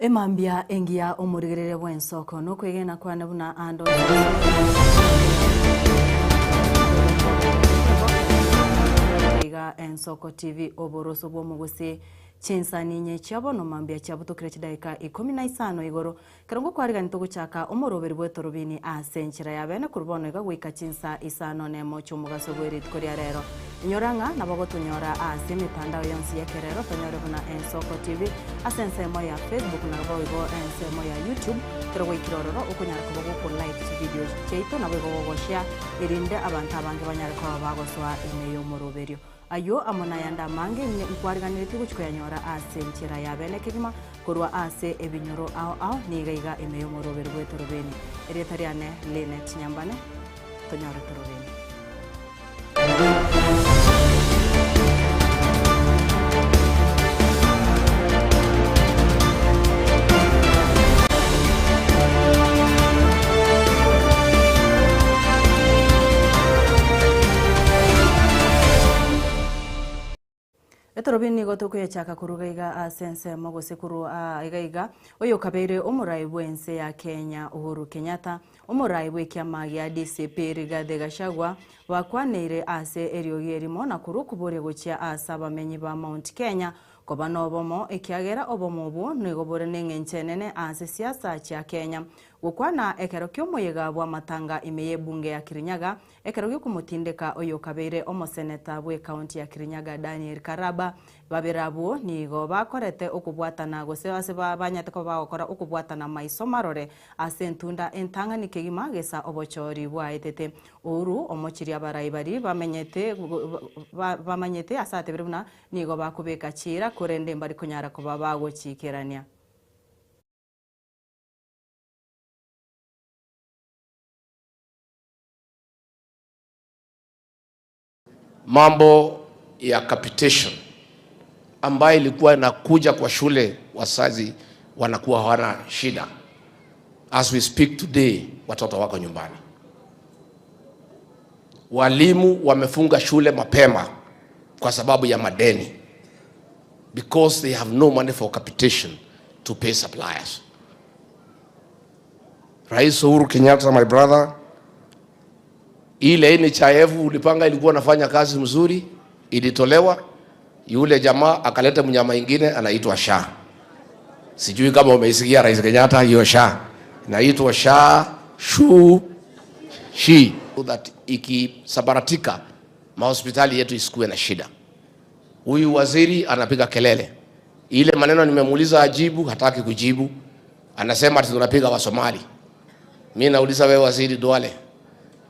Emambia engiya omorigereria bw'ensoko nokwegena kwane buna ande iga Ensoko TV oboroso bw'omogusi chinsani inye chia bono mambia chiabutokire chidaika ikomi na isano igoro Ekero ngokwarigania togochaka omoroberi bw'etorobini ase enchera ya bene korwa bono iga goika chinsa isano nemo chi'omogaso bwe rituko ria rero. Inyora ng'a nabo gotonyora ase emetandao yonsi y'ekerero tonyore buna Ensoko TV ase ensemo ya Facebook na boigo ensemo ya YouTube. Ekero gwaikire ororo okonyara koba goko like chividio chiaito naboigo gogo share erinde abanto abange banyare koba bagosoa ime y'omoroberio. Ayio amo nayande amange nkwariganeretie gochia koyanyora ase enchera ya bene kegima korwa ase ebinyoro ao ao niga iga ime y'omoroberi bw'etorobeni. Erieta riane Linet Nyambane, tonyore torobeni. Etorobini nigo tokoyechaka koruga iga ase ensemo gose korwa iga iga, oyokabeire omorai bw'ense ya Kenya Uhuru Kenyatta, omorai bw'ekiama gia DCP Rigathi Gachagua bakwaneire ase eriogi erimo na korwa okoboria gochia ase abamenyi ba Mount Kenya koba nobomo ekiagera obomo obwo nigo bore neng'encho enene ase siasa chia Kenya. Gokwana ekero ki'omoyega bw'amatanga ime y'ebunge ya Kirinyaga, ekero gi'okomotindeka oyokabeire omoseneta bw'ecounty ya Kirinyaga Daniel Karaba, babere abwo nigo bakorete okobwatana gose ase banyarete koba bagokora okobwatana maiso marore ase entunda entang'ani kegima gesa obochori bwaetete. Uhuru omochirie abarai baria bamenyete bamanyete ase atebire buna nigo bakobeka chiira korende mbari konyara koba bagochiikerania. Mambo ya capitation ambayo ilikuwa inakuja kwa shule, wazazi wanakuwa hawana shida. As we speak today, watoto wako nyumbani, walimu wamefunga shule mapema kwa sababu ya madeni, because they have no money for capitation to pay suppliers. Rais Uhuru Kenyatta, my brother, ile NHIF ulipanga ilikuwa nafanya kazi mzuri, ilitolewa. Yule jamaa akaleta mnyama ingine anaitwa SHA. Sijui kama umeisikia Rais Kenyatta, hiyo SHA inaitwa SHA shu shi, so that ikisambaratika mahospitali yetu isikuwe na shida. Huyu waziri anapiga kelele, ile maneno nimemuuliza ajibu, hataki kujibu, anasema ati tunapiga wa Somali. Mimi nauliza wewe waziri Duale,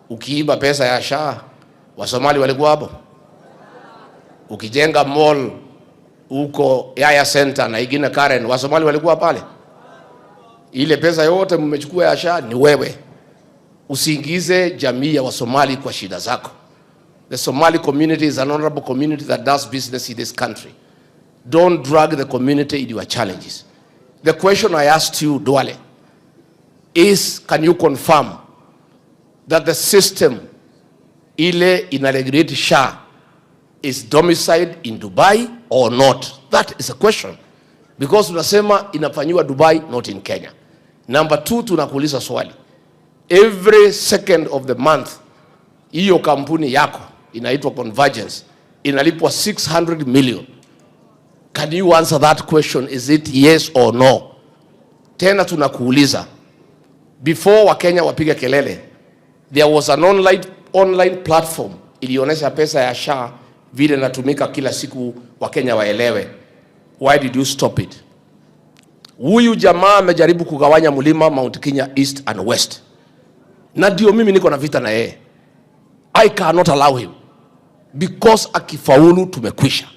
ukiiba pesa ya SHA Wasomali walikuwa hapo? Ukijenga mall huko Yaya Center na ingine Karen, Wasomali walikuwa pale? Ile pesa yote mmechukua ya SHA ni wewe. Usiingize jamii ya Wasomali kwa shida zako. The Somali community is an honorable community that does business in this country. Don't drag the community in your challenges. The question I asked you, Duale, is can you confirm that the system ile inaregulate SHA is domiciled in Dubai or not? That is a question. Because tunasema inafanyiwa Dubai, not in Kenya. Number two, tunakuuliza swali. Every second of the month, hiyo kampuni yako inaitwa Convergence inalipwa 600 million. Can you answer that question? Is it yes or no? Tena tunakuuliza before Wakenya wapige kelele, there was an online, online platform ilionyesha pesa ya SHA vile inatumika kila siku, Wakenya waelewe. Why did you stop it? Huyu jamaa amejaribu kugawanya mlima Mount Kenya East and West, na ndio mimi niko na vita na yeye. I cannot allow him because akifaulu tumekwisha.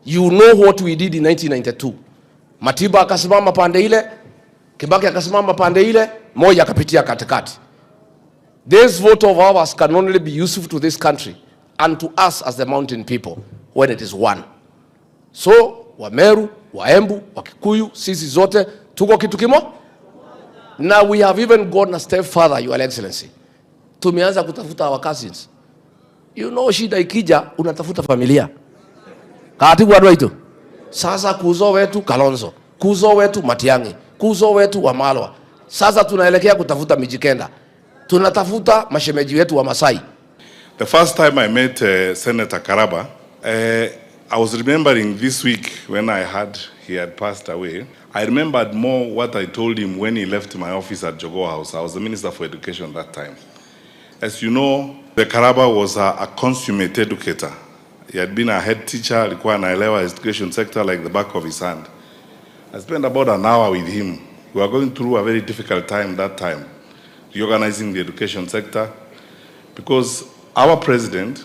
You know what we did in 1992. Matiba akasimama pande ile, Kibaki akasimama pande ile, Moi akapitia katikati. This vote of ours can only be useful to this country and to us as the mountain people when it is one. So Wameru, Waembu, Wakikuyu, sisi zote tuko kitu kimo. Now we have even gone a step further, Your Excellency. Tumeanza kutafuta our cousins. You know, shida ikija unatafuta familia. Katibu watu wetu. Sasa kuzo wetu Kalonzo, Kuzo wetu Matiang'i, kuzo wetu Wamalwa. Sasa tunaelekea kutafuta Mijikenda, tunatafuta mashemeji wetu wa Masai. The first time I met Senator Karaba, I was remembering this week when I heard he had passed away. I remembered more what I told him when he left my office at Jogoo House. I was the Minister for Education that time. As you know, the Karaba was a consummate educator. He had been a head teacher, alikuwa anaelewa education sector like the back of his hand. I spent about an hour with him. We were going through a very difficult time that time, reorganizing the education sector, because our president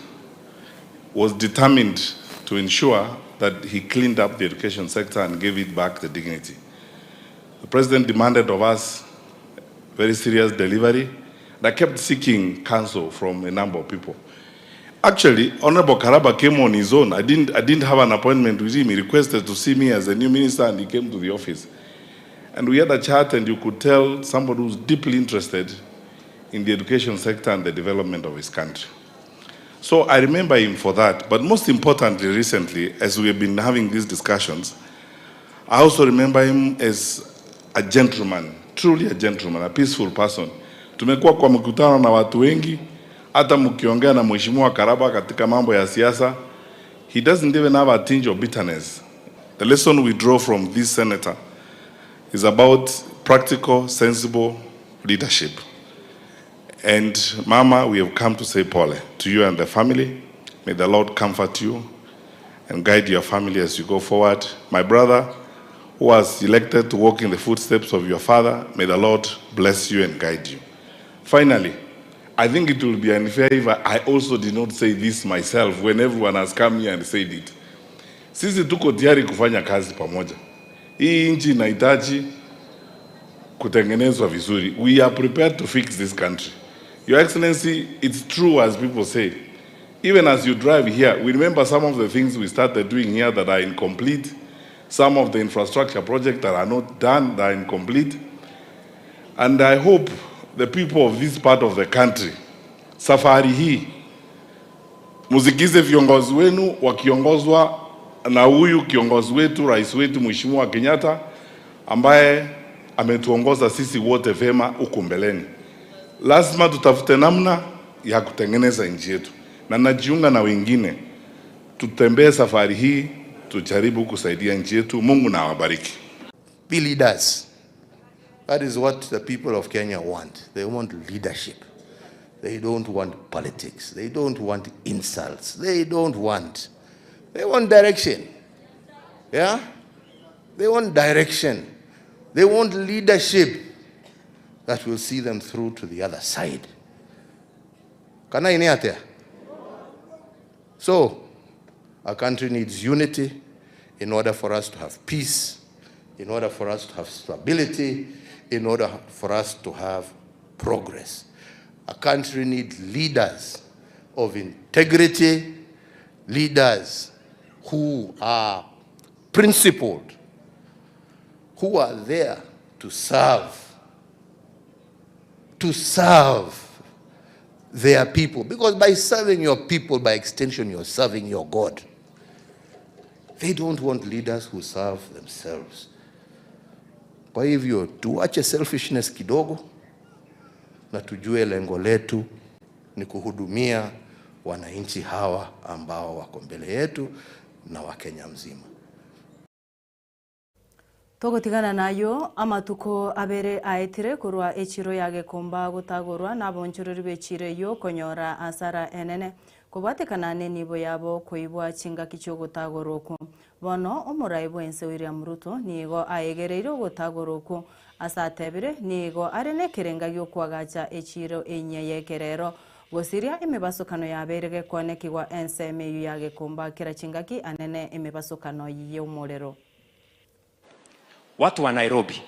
was determined to ensure that he cleaned up the education sector and gave it back the dignity. The president demanded of us very serious delivery, and I kept seeking counsel from a number of people. Actually, Honorable Karaba came on his own. I didn't have an appointment with him. He requested to see me as a new minister, and he came to the office. And we had a chat, and you could tell somebody who's deeply interested in the education sector and the development of his country. So I remember him for that. But most importantly, recently, as we have been having these discussions, I also remember him as a gentleman, truly a gentleman, a peaceful person. Tumekuwa kwa mkutano na watu wengi, hata mkiongea na Mheshimiwa Karaba katika mambo ya siasa, he doesn't even have a tinge of bitterness. The lesson we draw from this senator is about practical, sensible leadership. And Mama, we have come to say pole to you and the family. May the Lord comfort you and guide your family as you go forward. My brother, who was elected to walk in the footsteps of your father, may the Lord bless you and guide you. Finally, I think it will be unfair if I also did not say this myself when everyone has come here and said it. Sisi tuko tayari kufanya kazi pamoja. Hii nchi inahitaji kutengenezwa vizuri. We are prepared to fix this country. Your Excellency, it's true as people say. Even as you drive here, we remember some of the things we started doing here that are incomplete, some of the infrastructure projects that are not done, that are incomplete. And I hope the people of this part of the country, safari hii musikize viongozi wenu wakiongozwa na huyu kiongozi wetu, rais wetu Mheshimiwa Kenyatta ambaye ametuongoza sisi wote vema huku mbeleni. Lazima tutafute namna ya kutengeneza nchi yetu, na najiunga na wengine, tutembee safari hii, tujaribu kusaidia nchi yetu. Mungu na awabariki. Be leaders. That is what the people of Kenya want. They want leadership. They don't want politics. They don't want insults. They don't want. They want direction. Yeah? They want direction. They want leadership that will see them through to the other side. Kana iniatea? So, our country needs unity in order for us to have peace, in order for us to have stability, in order for us to have progress. A country needs leaders of integrity, leaders who are principled, who are there to serve their people. Because by serving your people, by extension, you're serving your God. They don't want leaders who serve themselves. Kwa hivyo tuache selfishness kidogo na tujue lengo letu ni kuhudumia wananchi hawa ambao wako mbele yetu na Wakenya mzima. Togotigana nayo amatuko abere aetire korwa echiro ya Gikomba gotagorwa na abonchorori b'echiro eyo konyora asara enene kobwatekana n'enibo yabo koibwa chingaki chiogotagorwa okwo. Bono omorai bwense William Ruto nigo aegereire ogotagorwa okwo ase atebire nigo are nekerenga giokwagacha echiro enye ya ekerero gosiria emebasokano yabeire gekonekigwa ensemo eyo ya Gikomba kera chingaki anene emebasokano y'omorero. Watu wa Nairobi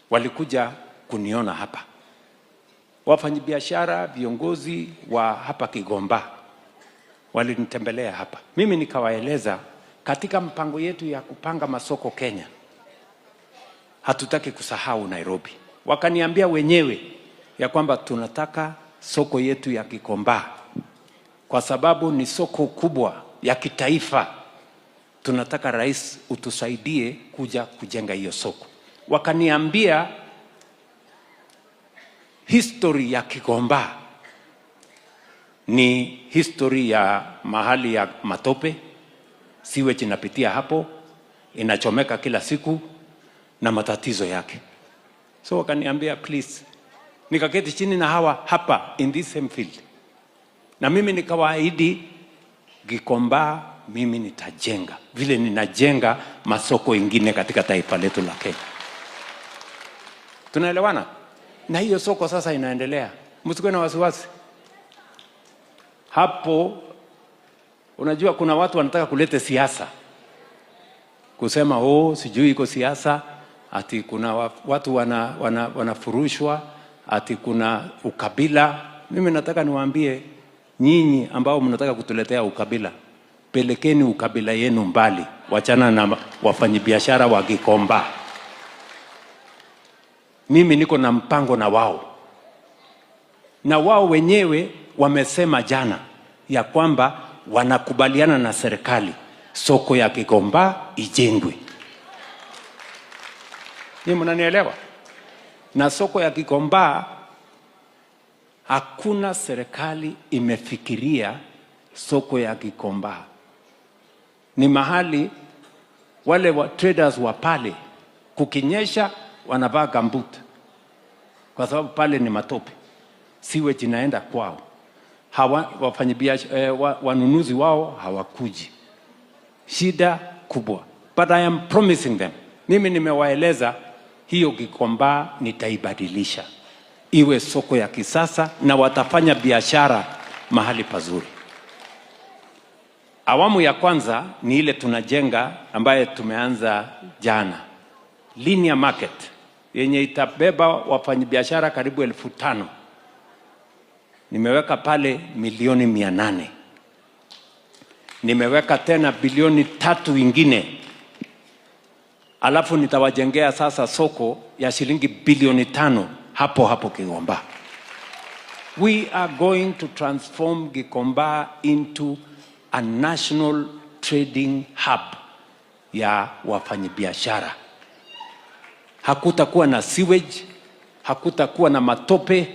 walikuja kuniona hapa, wafanyabiashara, viongozi wa hapa Gikomba walinitembelea hapa. Mimi nikawaeleza katika mpango yetu ya kupanga masoko Kenya, hatutaki kusahau Nairobi. Wakaniambia wenyewe ya kwamba tunataka soko yetu ya Gikomba kwa sababu ni soko kubwa ya kitaifa. Tunataka rais utusaidie kuja kujenga hiyo soko. Wakaniambia history ya Gikomba ni history ya mahali ya matope, sewage inapitia hapo, inachomeka kila siku na matatizo yake. So wakaniambia please, nikaketi chini na hawa hapa in this same field, na mimi nikawaahidi Gikomba mimi nitajenga vile ninajenga masoko ingine katika taifa letu la Kenya. Tunaelewana? Na hiyo soko sasa inaendelea, msikuwe na wasiwasi hapo. Unajua kuna watu wanataka kuleta siasa, kusema oh, sijui iko siasa, ati kuna watu wana, wana, wanafurushwa, ati kuna ukabila. Mimi nataka niwaambie nyinyi ambao mnataka kutuletea ukabila, pelekeni ukabila yenu mbali, wachana na wafanyabiashara wa Gikomba. Mimi niko na mpango na wao, na wao wenyewe wamesema jana ya kwamba wanakubaliana na serikali soko ya Gikomba ijengwe. Ni mnanielewa? Na soko ya Gikomba hakuna serikali imefikiria soko ya Gikomba. Ni mahali wale wa traders wa pale kukinyesha wanavaa gumboot kwa sababu pale ni matope, sewage inaenda kwao. Hawa wafanyabiashara eh, wa, wanunuzi wao hawakuji. Shida kubwa, but I am promising them. Mimi nimewaeleza hiyo Gikomba nitaibadilisha iwe soko ya kisasa na watafanya biashara mahali pazuri. Awamu ya kwanza ni ile tunajenga ambaye tumeanza jana, linear market yenye itabeba wafanyabiashara karibu 5,000. Nimeweka pale milioni 800. Nimeweka tena bilioni 3 ingine, alafu nitawajengea sasa soko ya shilingi bilioni 5 hapo hapo Gikomba. We are going to transform Gikomba into a national trading hub ya wafanyabiashara. Hakutakuwa na sewage, hakutakuwa na matope.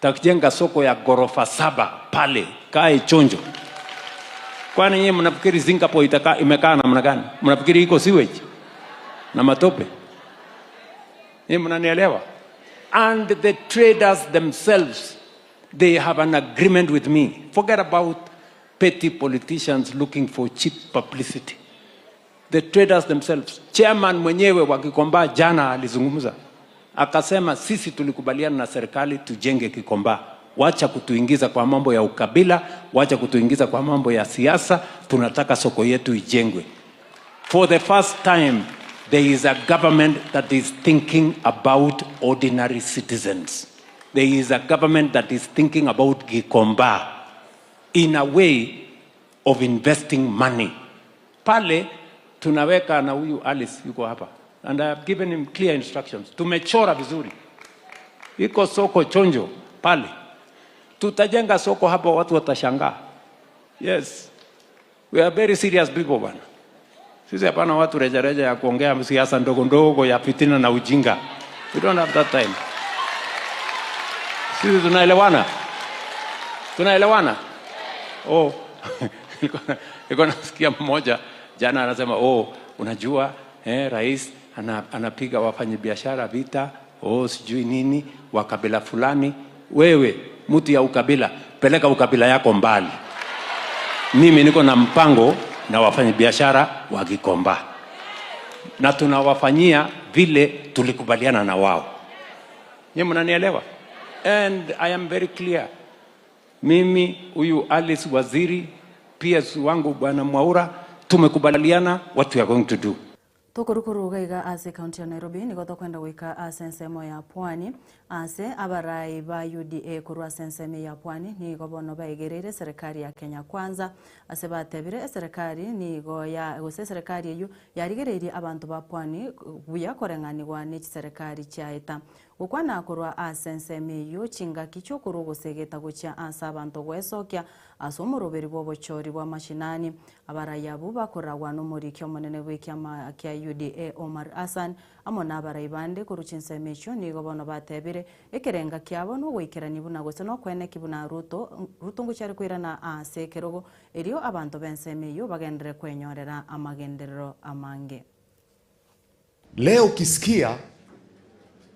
Takujenga soko ya ghorofa 7 pale, kae chonjo. Kwani nyinyi mnafikiri Singapore itaka, imekaa namna gani? Mnafikiri iko sewage na matope? Nyinyi mnanielewa? And the traders themselves, they have an agreement with me. Forget about petty politicians looking for cheap publicity. The traders themselves. Chairman mwenyewe wa Gikomba jana alizungumza. Akasema sisi tulikubaliana na serikali tujenge Gikomba. Wacha kutuingiza kwa mambo ya ukabila, wacha kutuingiza kwa mambo ya siasa, tunataka soko yetu ijengwe. For the first time, there is a government that is thinking about ordinary citizens. There is a government that is thinking about Gikomba in a way of investing money. Pale tunaweka na huyu Alice yuko hapa, and I have given him clear instructions. Tumechora vizuri, iko soko chonjo pale, tutajenga soko hapo, watu watashangaa. Yes, we are very serious people bana. Sisi hapana watu rejareja ya kuongea siasa ndogo ndogo ya fitina na ujinga. We don't have that time. Sisi tunaelewana, tunaelewana. Oh, nilikuwa nasikia mmoja jana anasema oh, unajua rais anapiga wafanyabiashara vita, oh, sijui nini wa kabila fulani. Wewe mtu ya ukabila, peleka ukabila yako mbali. Mimi niko na mpango na wafanyabiashara wa Gikomba na tunawafanyia vile tulikubaliana na wao. Nyinyi mnanielewa? And I am very clear. Mimi huyu Alice Waziri, PS wangu bwana Mwaura, tumekubaliana what we are going to do. Tukurukuru iga ase kaunti ya Nairobi nigo tokwenda goika ase ensemo ya Pwani ase abarai ba UDA korwa ase ensemo ya Pwani nigo bono baigereire serikali ya Kenya Kwanza ase batebire eserikali nigo ya gose serikali eyo yarigereirie abanto ba Pwani buya koreng'anigwa ne chiserikali chiaeta. Gokwana korwa ase ensemo eyio chingaki chi'okorwa ogosegeta gochia ase abanto goesokia ase omoroberi bw'obochori bw'amashinani. Abarai abwo bakoragwa nomoriki omonene bw'ekiama kia UDA Omar Hassan amo nabarai bande korwa chinsemo echio nigo bono batebire ekerenga kiabo nogoikerania buna gose nokweneki buna Ruto Ruto ngochia are koirana ase ekerogo erio abanto b'ensemo eyio bagenderere kwenyorera amagenderero amange. Leo ukisikia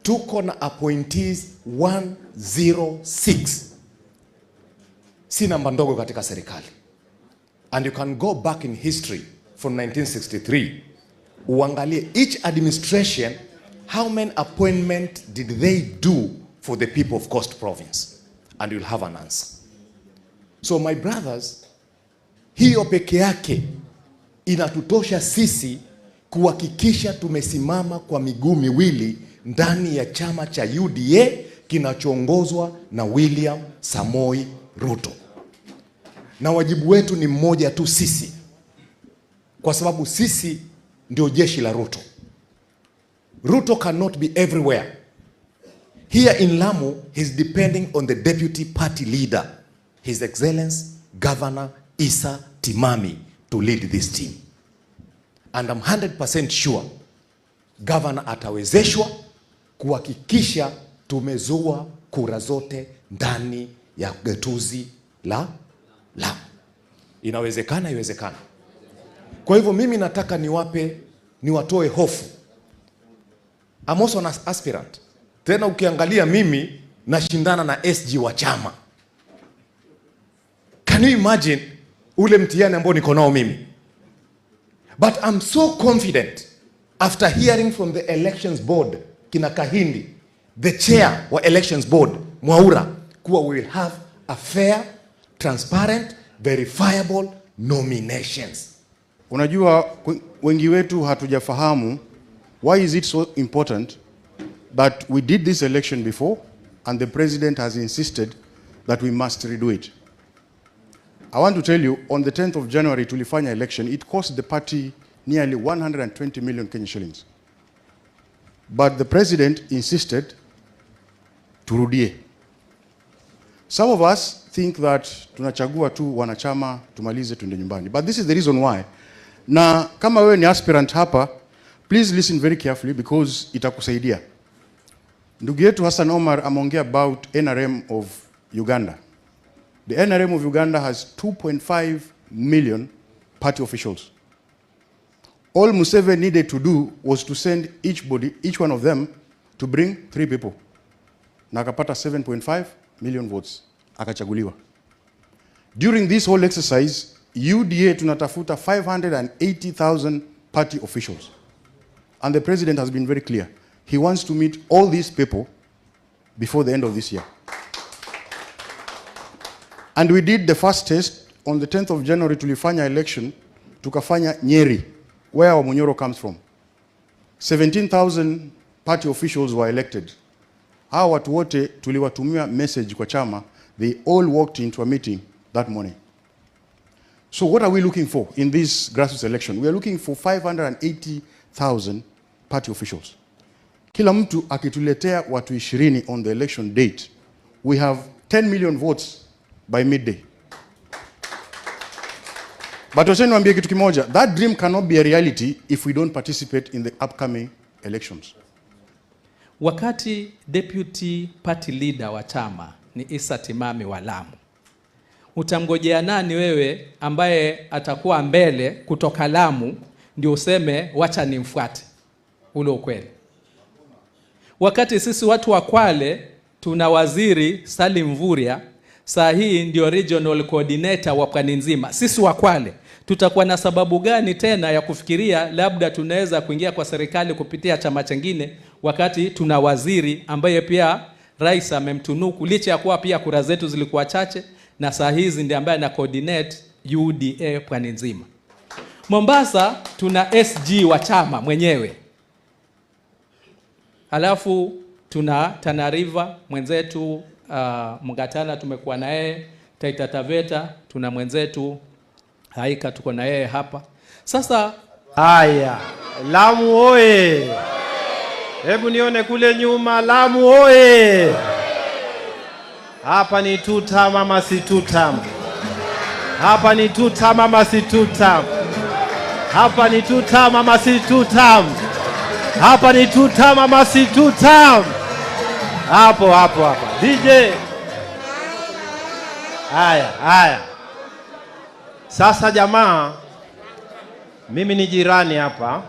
tuko na appointees 106 si namba ndogo katika serikali, and you can go back in history from 1963 uangalie each administration how many appointment did they do for the people of Coast Province and you'll have an answer. So my brothers, hiyo peke yake inatutosha sisi kuhakikisha tumesimama kwa miguu miwili ndani ya chama cha UDA kinachoongozwa na William Samoi Ruto, na wajibu wetu ni mmoja tu sisi, kwa sababu sisi ndio jeshi la Ruto. Ruto cannot be everywhere. Here in Lamu, he's depending on the deputy party leader, His Excellency Governor Issa Timami, to lead this team. And I'm 100% sure governor atawezeshwa kuhakikisha tumezua kura zote ndani ya gatuzi la Lamu. Inawezekana, iwezekana. Kwa hivyo mimi nataka niwape, niwatoe hofu. I'm also an aspirant. Tena ukiangalia mimi nashindana na SG wa chama. Can you imagine ule mtihani ambao niko nao mimi? But I'm so confident after hearing from the elections board kina Kahindi, the chair wa elections board Mwaura, kuwa we will have a fair, transparent, verifiable nominations. Unajua wengi wetu hatujafahamu why is it so important that we did this election before and the president has insisted that we must redo it. I want to tell you, on the 10th of January tulifanya election, it cost the party nearly 120 million Kenya shillings. But the president insisted turudie. Some of us think that tunachagua tu wanachama tumalize tuende nyumbani. But this is the reason why. Na kama wewe ni aspirant hapa, please listen very carefully because itakusaidia. Ndugu yetu Hassan Omar ameongea about NRM of Uganda. The NRM of Uganda has 2.5 million party officials. All Museveni needed to do was to send each body, each one of them to bring three people. Na akapata 7.5 million votes. Akachaguliwa. During this whole exercise, UDA tunatafuta 580,000 party officials. And the president has been very clear. He wants to meet all these people before the end of this year. And we did the first test on the 10th of January tulifanya election, tukafanya Nyeri, where Wamunyoro comes from. 17,000 party officials were elected. Hawa watu wote tuliwatumia message kwa chama, they all walked into a meeting that morning. So what are we looking for in this grassroots election? We are looking for 580,000 party officials. Kila mtu akituletea watu 20 on the election date, we have 10 million votes by midday. But wacha niwaambie kitu kimoja, that dream cannot be a reality if we don't participate in the upcoming elections. Wakati deputy party leader wa chama ni Issa Timami wa Lamu, utamngojea nani wewe ambaye atakuwa mbele kutoka Lamu ndio useme wacha nimfuate? Ule ukweli. Wakati sisi watu wa Kwale tuna waziri Salim Mvurya, saa hii ndio regional coordinator wa pwani nzima. Sisi wa Kwale tutakuwa na sababu gani tena ya kufikiria labda tunaweza kuingia kwa serikali kupitia chama chengine, wakati tuna waziri ambaye pia rais amemtunuku, licha ya kuwa pia kura zetu zilikuwa chache, na saa hizi ndiye ambaye ana coordinate UDA pwani nzima. Mombasa tuna SG wa chama mwenyewe, alafu tuna Tana River mwenzetu Mungatana tumekuwa na yeye, Taita Taveta tuna mwenzetu Haika tuko na yeye hapa. Sasa haya, Lamu oye! Hebu nione kule nyuma, Lamu oye! Hapa ni tutam ama si tutam? Hapa ni tutam ama si tutam? Hapa ni tutam ama si tutam? Hapa ni tutam ama si tutam? Hapo hapo hapa. DJ. Haya, haya. Sasa jamaa, mimi ni jirani hapa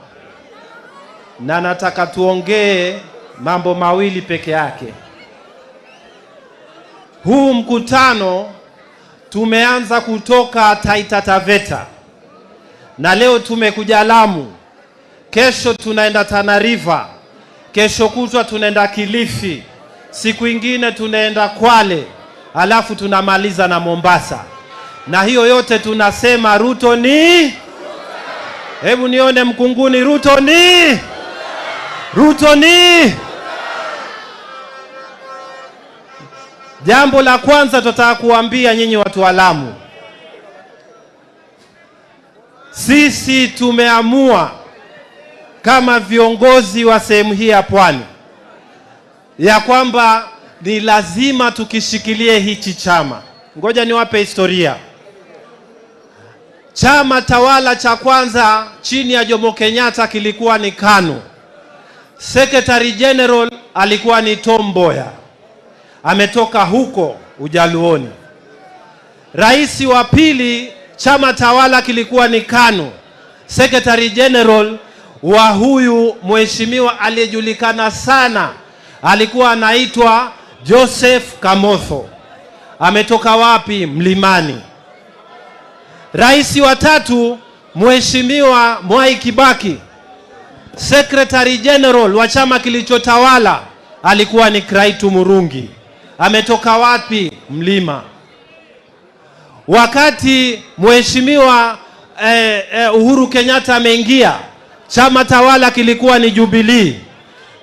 na nataka tuongee mambo mawili peke yake. Huu mkutano tumeanza kutoka Taita Taveta na leo tumekuja Lamu, kesho tunaenda Tana River, kesho kutwa tunaenda Kilifi, siku ingine tunaenda Kwale, alafu tunamaliza na Mombasa. Na hiyo yote tunasema Ruto ni, hebu nione Mkunguni, Ruto ni, Ruto ni. Jambo la kwanza tutataka kuambia nyinyi watu wa Lamu, sisi tumeamua kama viongozi wa sehemu hii ya Pwani ya kwamba ni lazima tukishikilie hichi chama. Ngoja niwape historia. Chama tawala cha kwanza chini ya Jomo Kenyatta kilikuwa ni KANU. Secretary General alikuwa ni Tom Mboya, ametoka huko Ujaluoni. Rais wa pili chama tawala kilikuwa ni KANU. Secretary General wa huyu mheshimiwa aliyejulikana sana alikuwa anaitwa Joseph Kamotho. Ametoka wapi? Mlimani. Rais wa tatu Mheshimiwa Mwai Kibaki, Secretary General wa chama kilichotawala alikuwa ni Kraitu Murungi. Ametoka wapi? Mlima. Wakati Mheshimiwa Uhuru Kenyatta ameingia, chama tawala kilikuwa ni Jubilee.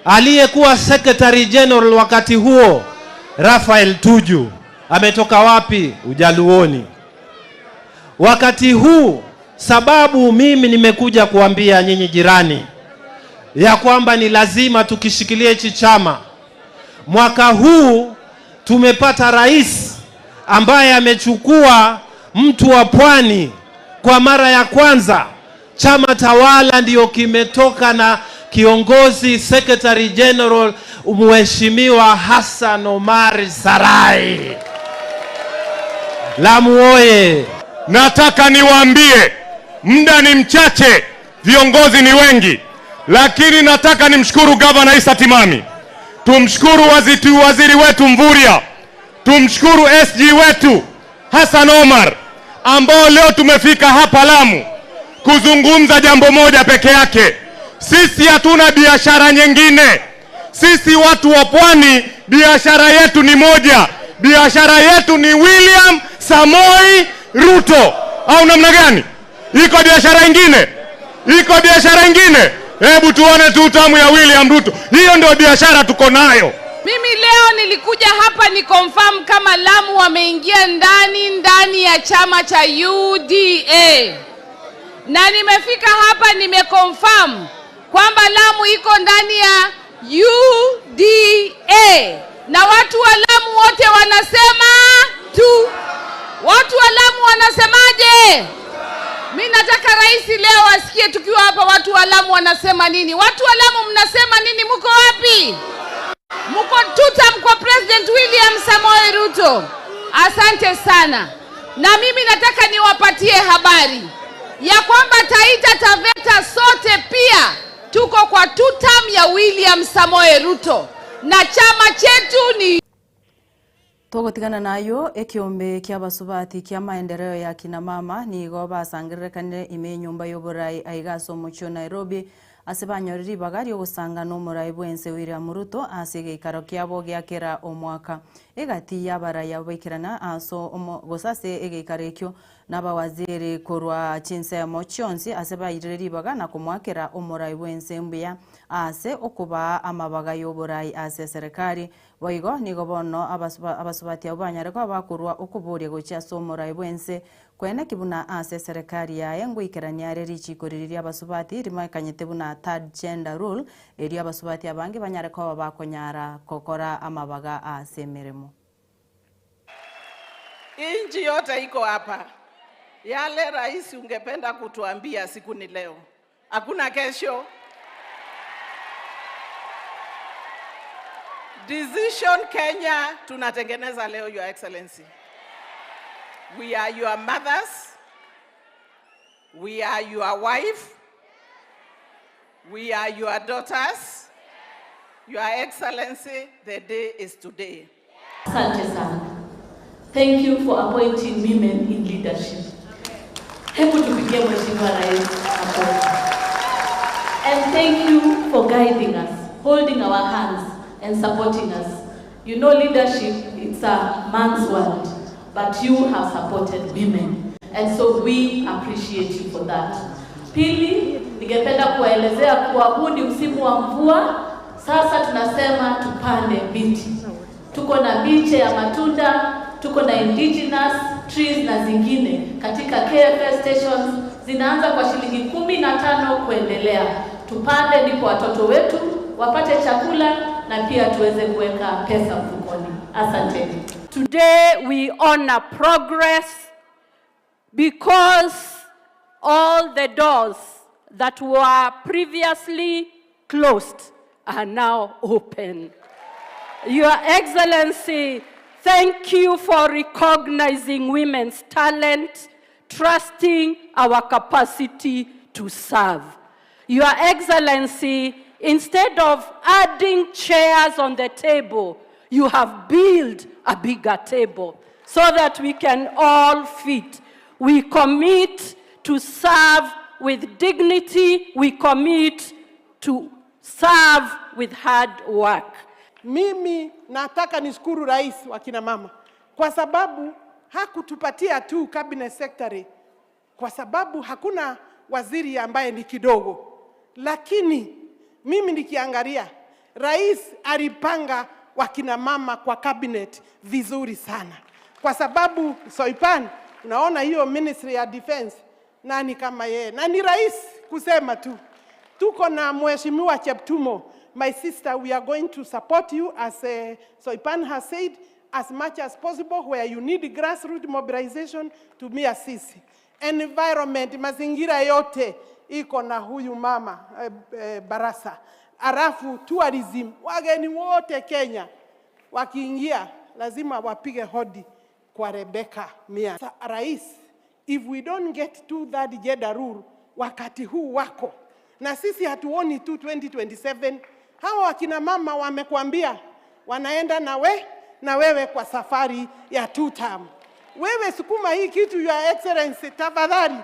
Aliyekuwa Secretary General wakati huo Raphael Tuju, ametoka wapi? Ujaluoni. Wakati huu, sababu mimi nimekuja kuambia nyinyi jirani ya kwamba ni lazima tukishikilie hichi chama. Mwaka huu tumepata rais ambaye amechukua mtu wa pwani kwa mara ya kwanza. Chama tawala ndiyo kimetoka na kiongozi Secretary General Mheshimiwa Hassan Omar Sarai. Lamu oye! Nataka niwaambie, muda ni mchache, viongozi ni wengi, lakini nataka nimshukuru Gavana Issa Timami, tumshukuru waziri wetu Mvurya, tumshukuru SG wetu Hassan Omar, ambao leo tumefika hapa Lamu kuzungumza jambo moja peke yake. Sisi hatuna biashara nyingine. Sisi watu wa pwani, biashara yetu ni moja. Biashara yetu ni William Samoi Ruto, au namna gani? Iko biashara ingine? Iko biashara ingine? Hebu tuone tu utamu ya William Ruto. Hiyo ndio biashara tuko nayo. Mimi leo nilikuja hapa ni confirm kama Lamu wameingia ndani ndani ya chama cha UDA, na nimefika hapa nimeconfirm kwamba Lamu iko ndani ya UDA na watu wa Lamu wote wanasema tu. Watu wa Lamu wanasemaje? Mi nataka rais leo asikie tukiwa hapa watu wa Lamu wanasema nini. Watu wa Lamu mnasema nini? Mko wapi? Mko tutam kwa President William Samoei Ruto. Asante sana. Na mimi nataka niwapatie habari ya kwamba Taita Taveta sote pia tuko kwa tutam ya William Samoei Ruto na chama chetu ni Togotigana nayo ekiombe kia basubati kia maendeleo ya kina mama nigo basangererekanire ime enyomba y'oborai aiga ase omochie o Nairobi ase banyorire ribaga riogosanga na omorai bwa ense William Ruto ase egeikaro kiabo giakera omwaka. Egati y'abarai abwo baikerana ase omo gose ase egeikaro ekio nabawaziri korwa chinsemo chionsi ase bairire ribaga na komoakera omorai bw'ense mbuya ase okobaa amabaga y'oborai ase eserekari. Boigo nigo bono abasubati abwo banyare koba bakorua okoboria gochia ase omorai bw'ense Koeneki buna ase eserekari yaye ngoikerania are richiiko riria ri'abasubati rimaekanyete buna Third Gender Rule, erio abasubati abange banyare koba bakonyara gokora amabaga ase emeremo. Nchi yote iko hapa. Yale rais ungependa kutuambia siku ni leo, hakuna kesho. Decision Kenya tunatengeneza leo, Your Excellency. We are your mothers. We are your wife. We are your daughters. Your Excellency, the day is today. Asante sana. Thank you for appointing women in leadership. Hebu tupigie Mheshimiwa Rais makofi. And thank you for guiding us, holding our hands and supporting us. You know leadership, it's a man's world, but you have supported women. And so we appreciate you for that. Pili, ningependa kuwaelezea kuwa huu ni msimu wa mvua. Sasa tunasema tupande miti. Tuko na miche ya matunda, tuko na indigenous trees na zingine katika KFS stations zinaanza kwa shilingi 15 kuendelea. Tupande ndipo watoto wetu wapate chakula na pia tuweze kuweka pesa mfukoni. Asanteni. Today we honor progress because all the doors that were previously closed are now open. Your Excellency, thank you for recognizing women's talent, trusting our capacity to serve. Your Excellency, instead of adding chairs on the table, you have built a bigger table so that we can all fit. We commit to serve with dignity. We commit to serve with hard work. Mimi nataka nishukuru rais wa kina mama kwa sababu hakutupatia tu cabinet secretary, kwa sababu hakuna waziri ambaye ni kidogo, lakini mimi nikiangalia rais alipanga wakina mama kwa cabinet vizuri sana, kwa sababu Soipan, unaona hiyo ministry ya defense, nani kama yeye? Na ni rais kusema tu. Tuko na Mheshimiwa Cheptumo, my sister, we are going to support you as Soipan has said, as much as possible where you need grassroots mobilization, tumia sisi. Environment, mazingira yote iko na huyu mama Barasa. Alafu tourism, wageni wote Kenya wakiingia lazima wapige hodi kwa Rebecca Mia. Sa, Rais, if we don't get to that gender rule wakati huu wako na sisi hatuoni tu 2027, hawa wakina mama wamekuambia wanaenda na we na wewe kwa safari ya two term. Wewe sukuma hii kitu, Your Excellency, tafadhali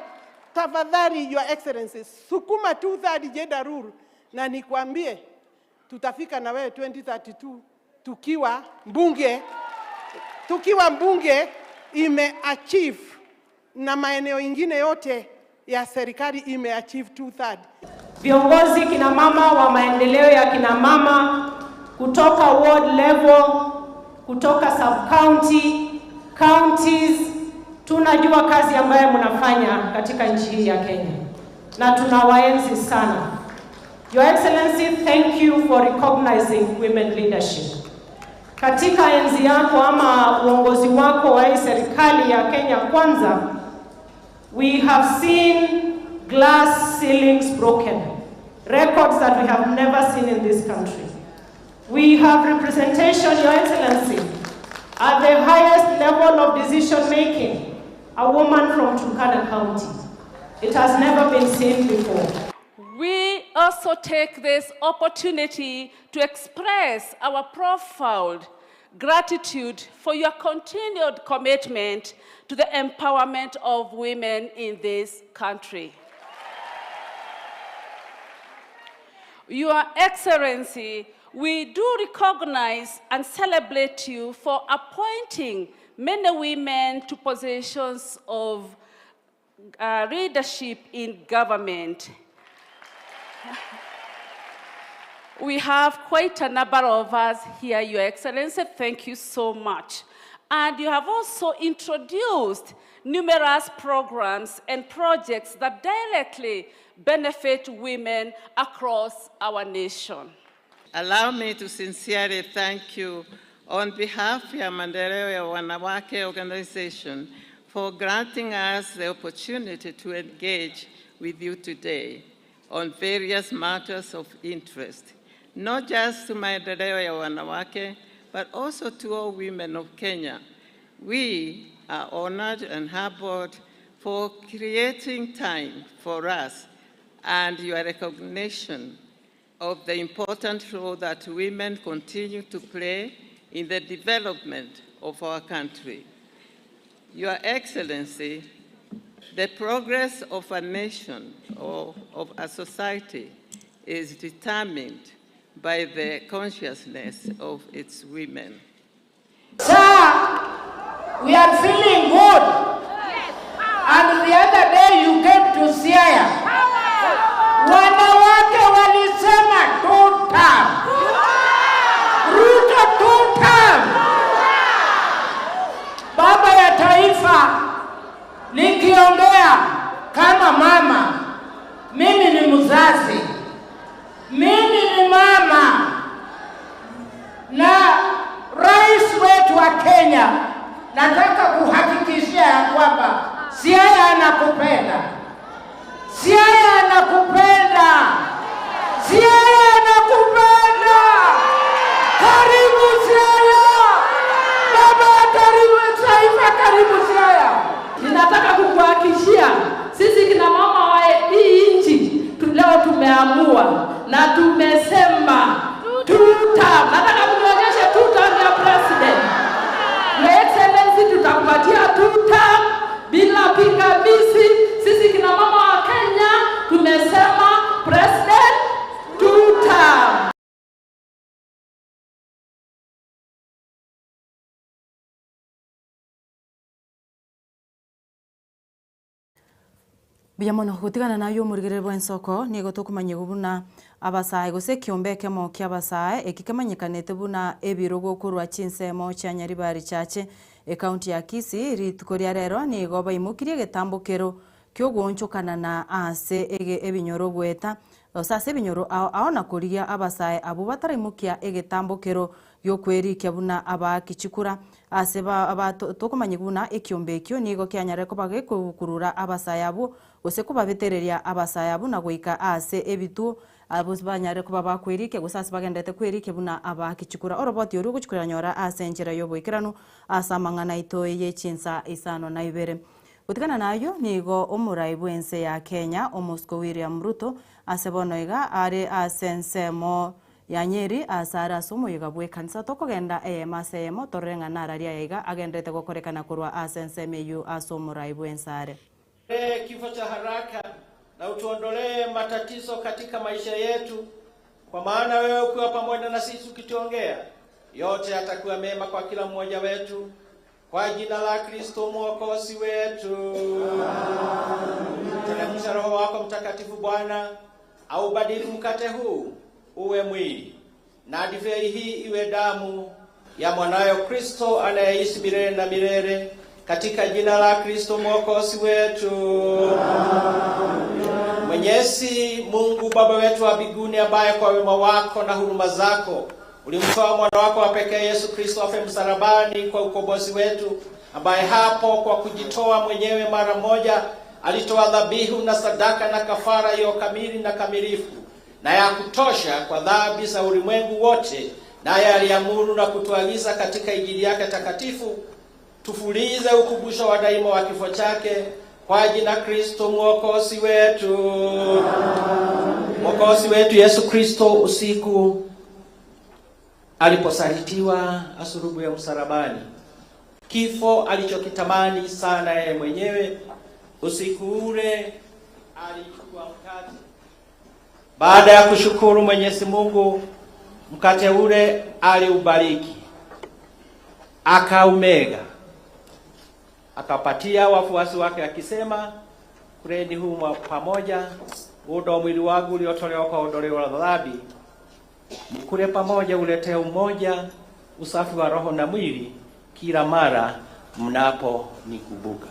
tafadhali, Your Excellency, sukuma 2/3 gender rule, na nikwambie tutafika na wewe 2032 tukiwa mbunge imeachieve na maeneo ingine yote ya serikali imeachieve 2/3. Viongozi kina mama wa maendeleo ya kina mama kutoka ward level, kutoka sub county, counties, tunajua kazi ambayo mnafanya katika nchi hii ya Kenya na tunawaenzi sana. Your Excellency, thank you for recognizing women leadership. Katika enzi yako ama uongozi wako wa hii serikali ya Kenya Kwanza, we have seen glass ceilings broken, records that we have never seen in this country. We have representation, Your Excellency, at the highest level of decision making, a woman from Turkana County. It has never been seen before. We also take this opportunity to express our profound gratitude for your continued commitment to the empowerment of women in this country. Your Excellency, We do recognize and celebrate you for appointing many women to positions of uh, leadership in government. We have quite a number of us here, Your Excellency. Thank you so much. And you have also introduced numerous programs and projects that directly benefit women across our nation. Allow me to sincerely thank you on behalf ya Maendeleo ya Wanawake Organization for granting us the opportunity to engage with you today on various matters of interest, not just to Maendeleo ya Wanawake, but also to all women of Kenya. We are honored and humbled for creating time for us and your recognition of the important role that women continue to play in the development of our country. Your Excellency, the progress of a nation or of a society is determined by the consciousness of its women. Sir, we are feeling good. And the other day you came to Siaya. Wanawake walisema two term. Ruto two term. Baba ya taifa, nikiongea kama mama, mimi ni mzazi, mimi ni mama na rais wetu wa Kenya, nataka kuhakikishia ya kwamba Siaya anakupenda, Siaya anakupenda, Siaya anakupenda. Karibu Siaya, baba, karibu taifa, karibu Siaya. Ninataka kukuhakikishia sisi kina mama wa hii nchi leo tumeamua na tumesema two term. Nataka mnionyeshe two term ya president. Your Excellency, tutakupatia two term bila pingamizi. Sisi kina mama wa Kenya tumesema president two term. Mbuya mono gotigana naye omorigereri bw'ensoko, nigo tokomanyigwa buna abasae gose ekiombe ekemo kia abasae eki kemanyekanete buna ebirogo korwa chinsemo chia Nyaribari Chache ecounty ya Kisii rituko ria rero nigo baimokirie egetambokero kiogoonchokanana ase ege ebinyoro goeta gose ase ebinyoro ao ao na korigia abasae abwo bataraimokia egetambokero giokwerikia buna abaaki chikura ase ba tokomanyigwa buna ekiombe ekio nigo kianyarire koba gekokurura abasae abwo gose kobabetereria abasae abwo na goika ase ebituo abwo banyarire koba bakwerikia gose ase bagenderete kwerikia buna abaaki chikura. Oroboti oria ogochikoranyora ase enchera ya oboikeranu ase amang'ana aito ye chinsa isano na ibere. Gotigana nayo nigo omorai bwense ya Kenya Omosiko William Ruto ase bono iga are ase ensemo ya Nyeri ase are ase omoyega bwa ekanisa tokogenda eyemo ase eyemo torore ng'a narari aya iga agenderete gokorekana korwa ase ensemo eyio ase omorai bwense are. Kifo cha haraka na utuondolee matatizo katika maisha yetu, kwa maana wewe ukiwa pamoja na sisi ukituongea, yote yatakuwa mema kwa kila mmoja wetu, kwa jina la Kristo Mwokozi wetu. Teremsha Roho wako Mtakatifu Bwana, aubadili mkate huu uwe mwili na divei hii iwe damu ya mwanayo Kristo anayeishi milele na milele, katika jina la Kristo Mwokozi wetu. Mwenyezi Mungu Baba wetu wa mbinguni, ambaye kwa wema wako na huruma zako ulimtoa mwana wako wa pekee Yesu Kristo afe msalabani kwa ukombozi wetu, ambaye hapo kwa kujitoa mwenyewe mara moja alitoa dhabihu na sadaka na kafara iliyo kamili na kamilifu na ya kutosha kwa dhambi za ulimwengu wote, naye aliamuru na kutuagiza katika Injili yake takatifu tufulize ukumbusho wa daima wa kifo chake kwa jina Kristo Mwokozi wetu. Mwokozi wetu Yesu Kristo, usiku aliposalitiwa asulubu ya msalabani, kifo alichokitamani sana yeye mwenyewe, usiku ule alichukua mkate, baada ya kushukuru Mwenyezi Mungu Mkate ule aliubariki, akaumega, akapatia wafuasi wake akisema, kuleni huu pamoja, huu ndio mwili wangu uliotolewa kwa ondoleo la dhambi. Mkule pamoja, uletee umoja, usafi wa roho na mwili, kila mara mnaponikumbuka.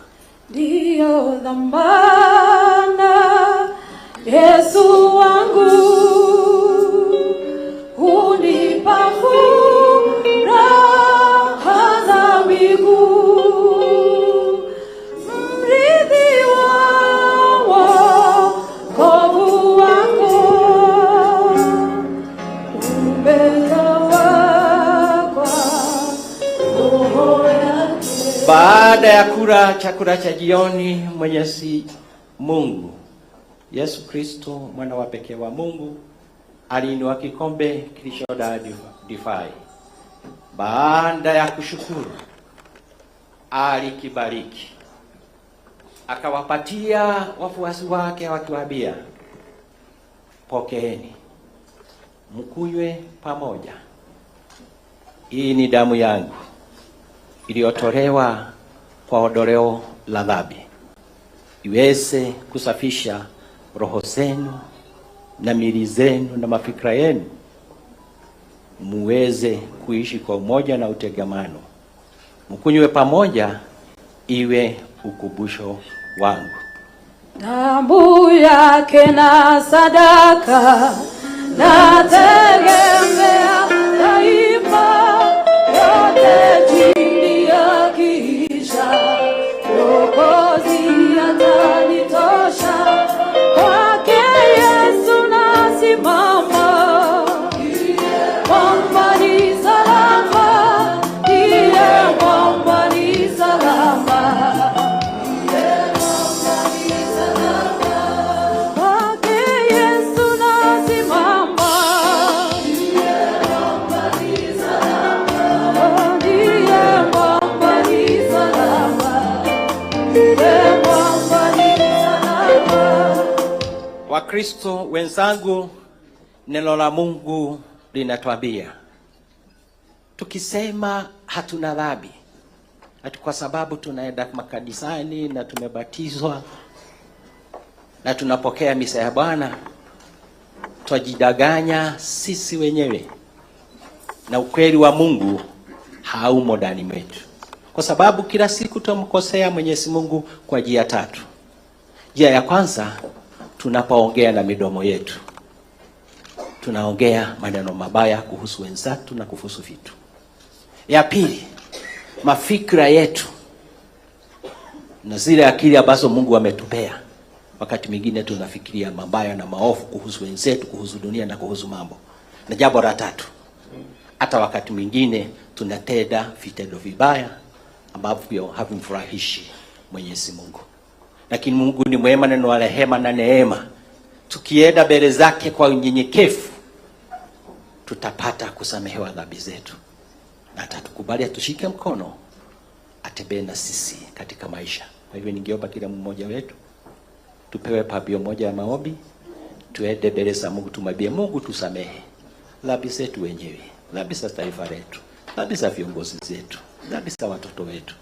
Ndiyo dhamana Yesu wangu hunipa furaha za mbingu, mrithi wa wokovu wako umetawa kwa roho yake. Baada ya kula chakula cha jioni, Mwenyezi Mungu Yesu Kristo mwana wa pekee wa Mungu aliinua kikombe kilichojaa divai. Baada ya kushukuru, alikibariki, akawapatia wafuasi wake, wakiwaambia, pokeeni mkunywe pamoja, hii ni damu yangu iliyotolewa kwa ondoleo la dhambi, iweze kusafisha roho zenu na miili zenu na mafikra yenu, muweze kuishi kwa umoja na utengamano. Mkunywe pamoja, iwe ukumbusho wangu. Damu yake na sadaka nategemea daima, yote chini ya kisha Mwokozi atanitosha, kwake Yesu nasimama, mwamba ni salama, ndiye mwamba ni salama. Kwake Yesu nasimama, ndiye mwamba ni salama, ndiye mwamba ni salama, ndiye mwamba ni salama. Wakristo wenzangu, neno la Mungu linatuambia tukisema hatuna dhambi, ati kwa sababu tunaenda makanisani na tumebatizwa na tunapokea misa ya Bwana, twajidanganya sisi wenyewe na ukweli wa Mungu haumo ndani mwetu, kwa sababu kila siku twamkosea Mwenyezi Mungu kwa njia tatu. Njia ya kwanza, tunapoongea na midomo yetu, tunaongea maneno mabaya kuhusu wenzetu na kuhusu vitu. Ya pili, mafikra yetu na zile akili ambazo Mungu ametupea, wakati mwingine tunafikiria mabaya na maovu kuhusu wenzetu, kuhusu dunia na kuhusu mambo. Na jambo la tatu, hata wakati mwingine tunatenda vitendo vibaya ambavyo havimfurahishi Mwenyezi Mungu. Lakini Mungu ni mwema na ni wa rehema na neema. Tukienda mbele zake kwa unyenyekevu, tutapata kusamehewa dhambi zetu, na atatukubali atushike mkono, atembee na sisi katika maisha. Kwa hivyo ningeomba kila mmoja wetu tupewe pambio moja ya maombi, tuende mbele za Mungu, tumwambie Mungu tusamehe dhambi zetu wenyewe, dhambi za taifa letu, dhambi za viongozi zetu, dhambi za watoto wetu,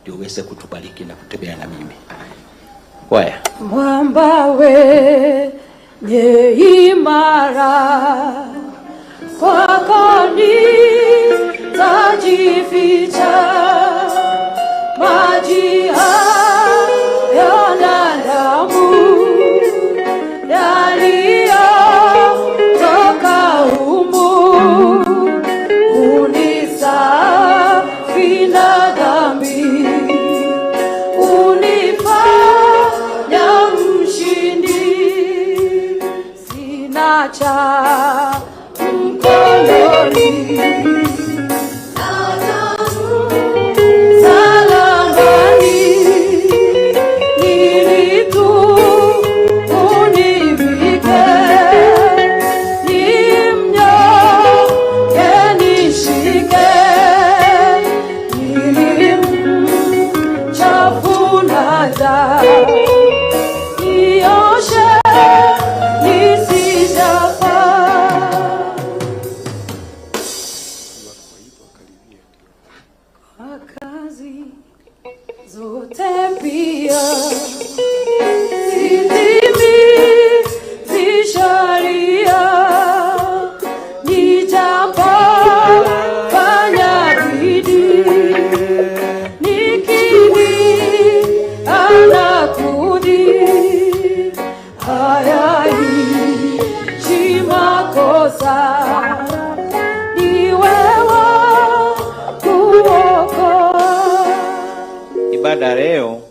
ndio uweze kutubariki na kutembea na mimi. Kwaya. Mwamba wenye imara, kwako nitajificha, maji haya na damu yaliyotoka humu unisafi na dhambi, unifanya mshindi, sina cha mkononi. Msalabani nilitubu univike, ni mnyonge nishike, nilimchafu na dhambi, nioshe nisijafa. ya leo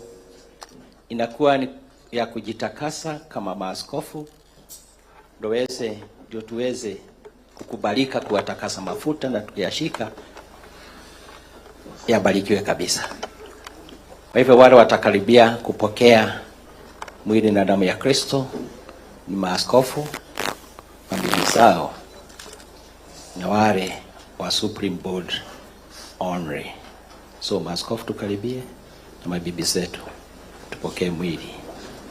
inakuwa ni ya kujitakasa kama maaskofu ndio tuweze kukubalika kuwatakasa mafuta na tukiyashika yabarikiwe kabisa. Kwa hivyo wale watakaribia kupokea mwili na damu ya Kristo ni maaskofu, mabibi zao na wale wa Supreme Board only. So maaskofu tukaribie na mabibi zetu tupokee mwili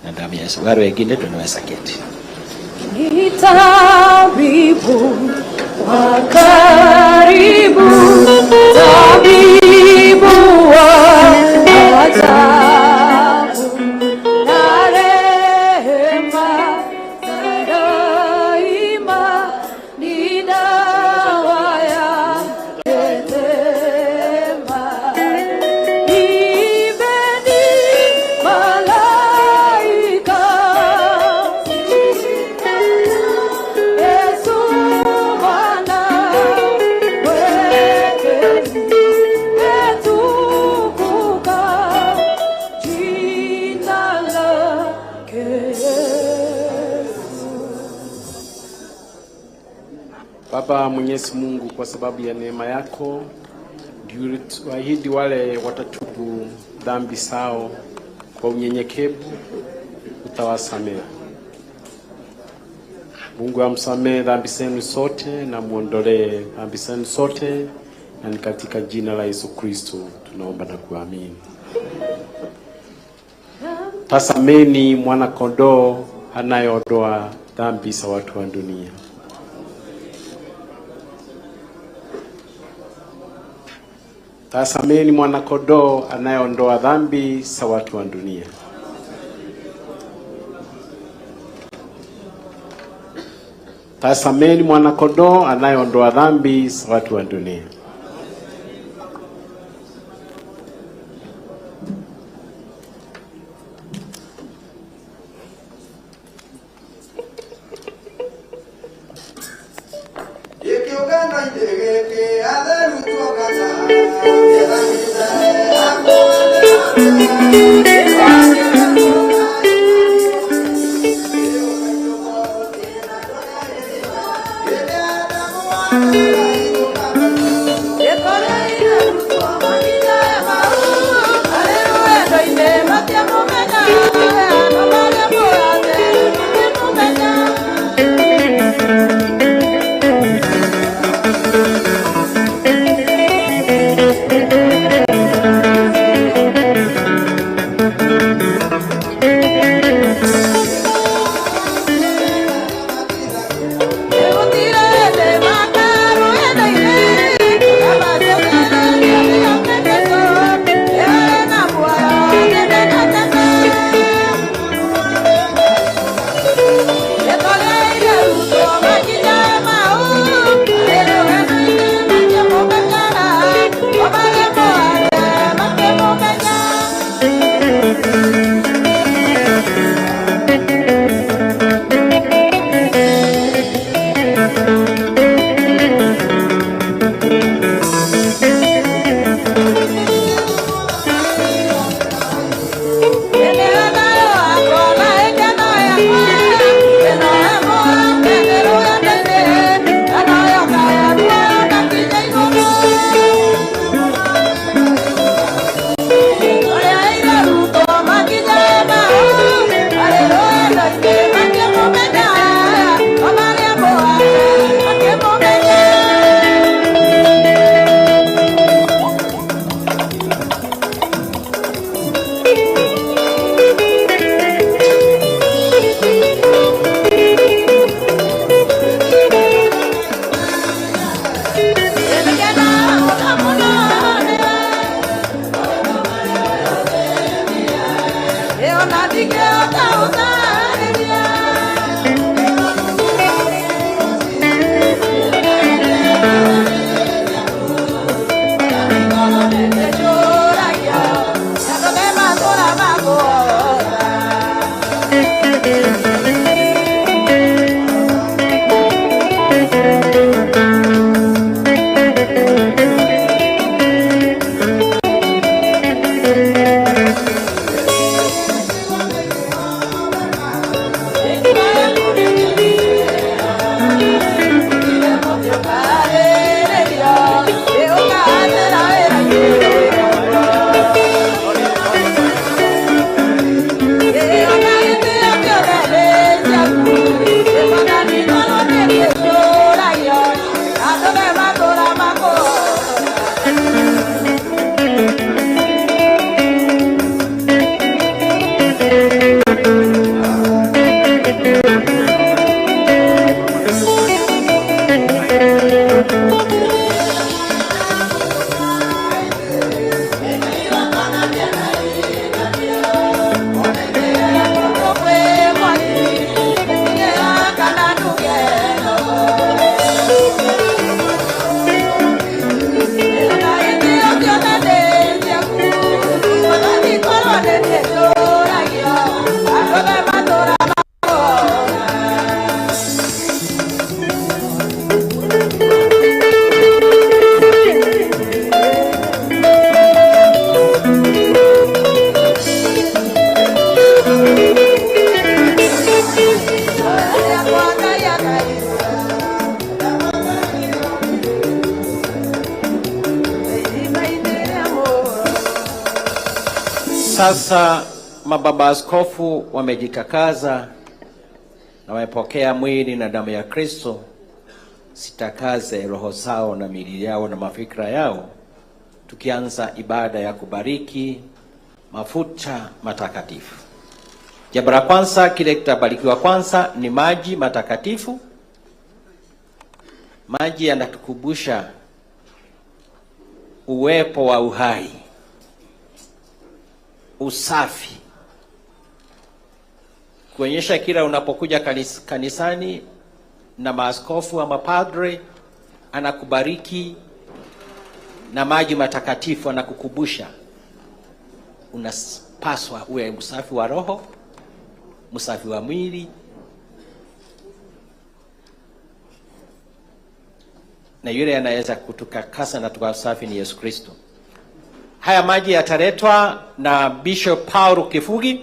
na damu ya Yesu. Wale wengine tunaweza keti. Ni tabibu wa karibu, tabibu wa ajabu, na rehema za daima ni dawa yake njema. Imbeni malaika, Yesu Bwana wetu, etukuka jina lake Yesu. Baba Mwenyezi Mungu, kwa sababu ya neema yako ndio ulituahidi wale watatubu dhambi zao kwa unyenyekevu utawasamehe. Mungu amsamehe dhambi zenu zote na muondolee dhambi zenu zote, na ni katika jina la Yesu Kristo tunaomba na kuamini. Tazameni mwana kondoo anayeondoa dhambi za watu wa dunia. Tazameni mwana kondoo anayeondoa dhambi za watu wa dunia. Tazameni mwana kondoo anayeondoa dhambi za watu wa dunia. Sasa mababa askofu wamejitakaza na wamepokea mwili na damu ya Kristo, sitakaze roho zao na miili yao na mafikra yao, tukianza ibada ya kubariki mafuta matakatifu. Jambo la kwanza, kile kitabarikiwa kwanza ni maji matakatifu. Maji yanatukumbusha uwepo wa uhai, usafi, kuonyesha kila unapokuja kanisani na maaskofu ama padre anakubariki na maji matakatifu, anakukumbusha unapaswa uwe msafi wa roho, msafi wa mwili na yule anaweza kutukakasa na tukawa safi ni Yesu Kristo. Haya maji yataletwa na Bishop Paul Kifugi,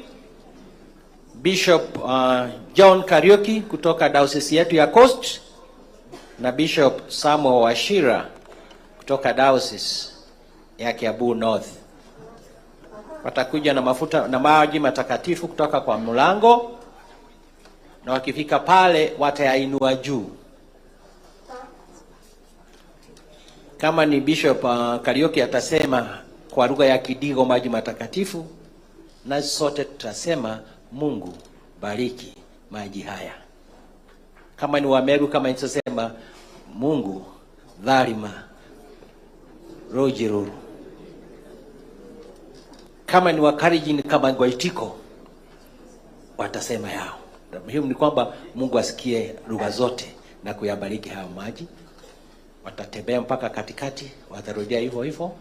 Bishop John Kariuki kutoka diocese yetu ya Coast na Bishop Samuel Wachira kutoka diocese ya Kiambu North. Watakuja na mafuta na maji matakatifu kutoka kwa mlango, na wakifika pale watayainua juu. Kama ni Bishop Kariuki atasema kwa lugha ya Kidigo maji matakatifu, na sote tutasema Mungu bariki maji haya. Kama ni Wameru, kama nitasema Mungu dhalima rojiruru. Kama ni Wakalenjin kama Ngwaitiko watasema yao. Na muhimu ni kwamba Mungu asikie lugha zote na kuyabariki hayo maji. Watatembea mpaka katikati, watarudia hivyo hivyo,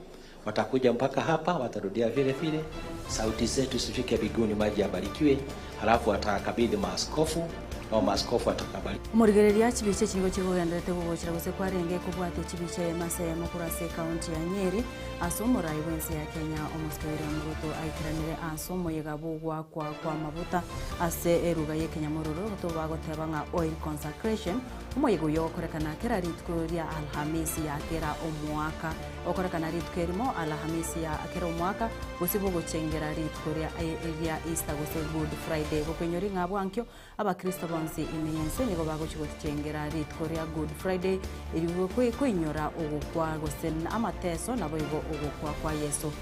watakuja mpaka hapa, watarudia vile vile. Sauti zetu zifike mbinguni, maji yabarikiwe. Halafu watakabidhi maaskofu, nao maaskofu watakabariki. Omorigereria chibicha echi nigo chigogenderete gogochera gose kwarenge kobwatia chibicha y'emasemo korwa ase ekaunti ya Nyeri ase omorai bw'ense ya Kenya omosike William Ruto aikeranire ase omoyega bw'ogoakwa kwa amabuta ase eruga y'ekenyamororo tobagoteba ng'a oil consecration. Omoyega oyio ogokorekana kera rituko ria Alhamisi ya kera omwaka, ogokorekana rituko erimo Alhamisi ya kera omwaka, gose bogochengera rituko ria ria Easter gose Good Friday. Gokoinyori ng'a bwankio Abakristo bonsi ime y'ense nigo bagochia gochengera rituko ria Good Friday erio koinyora ogokwa gose amateso naboigo ogokwa kwa Yeso.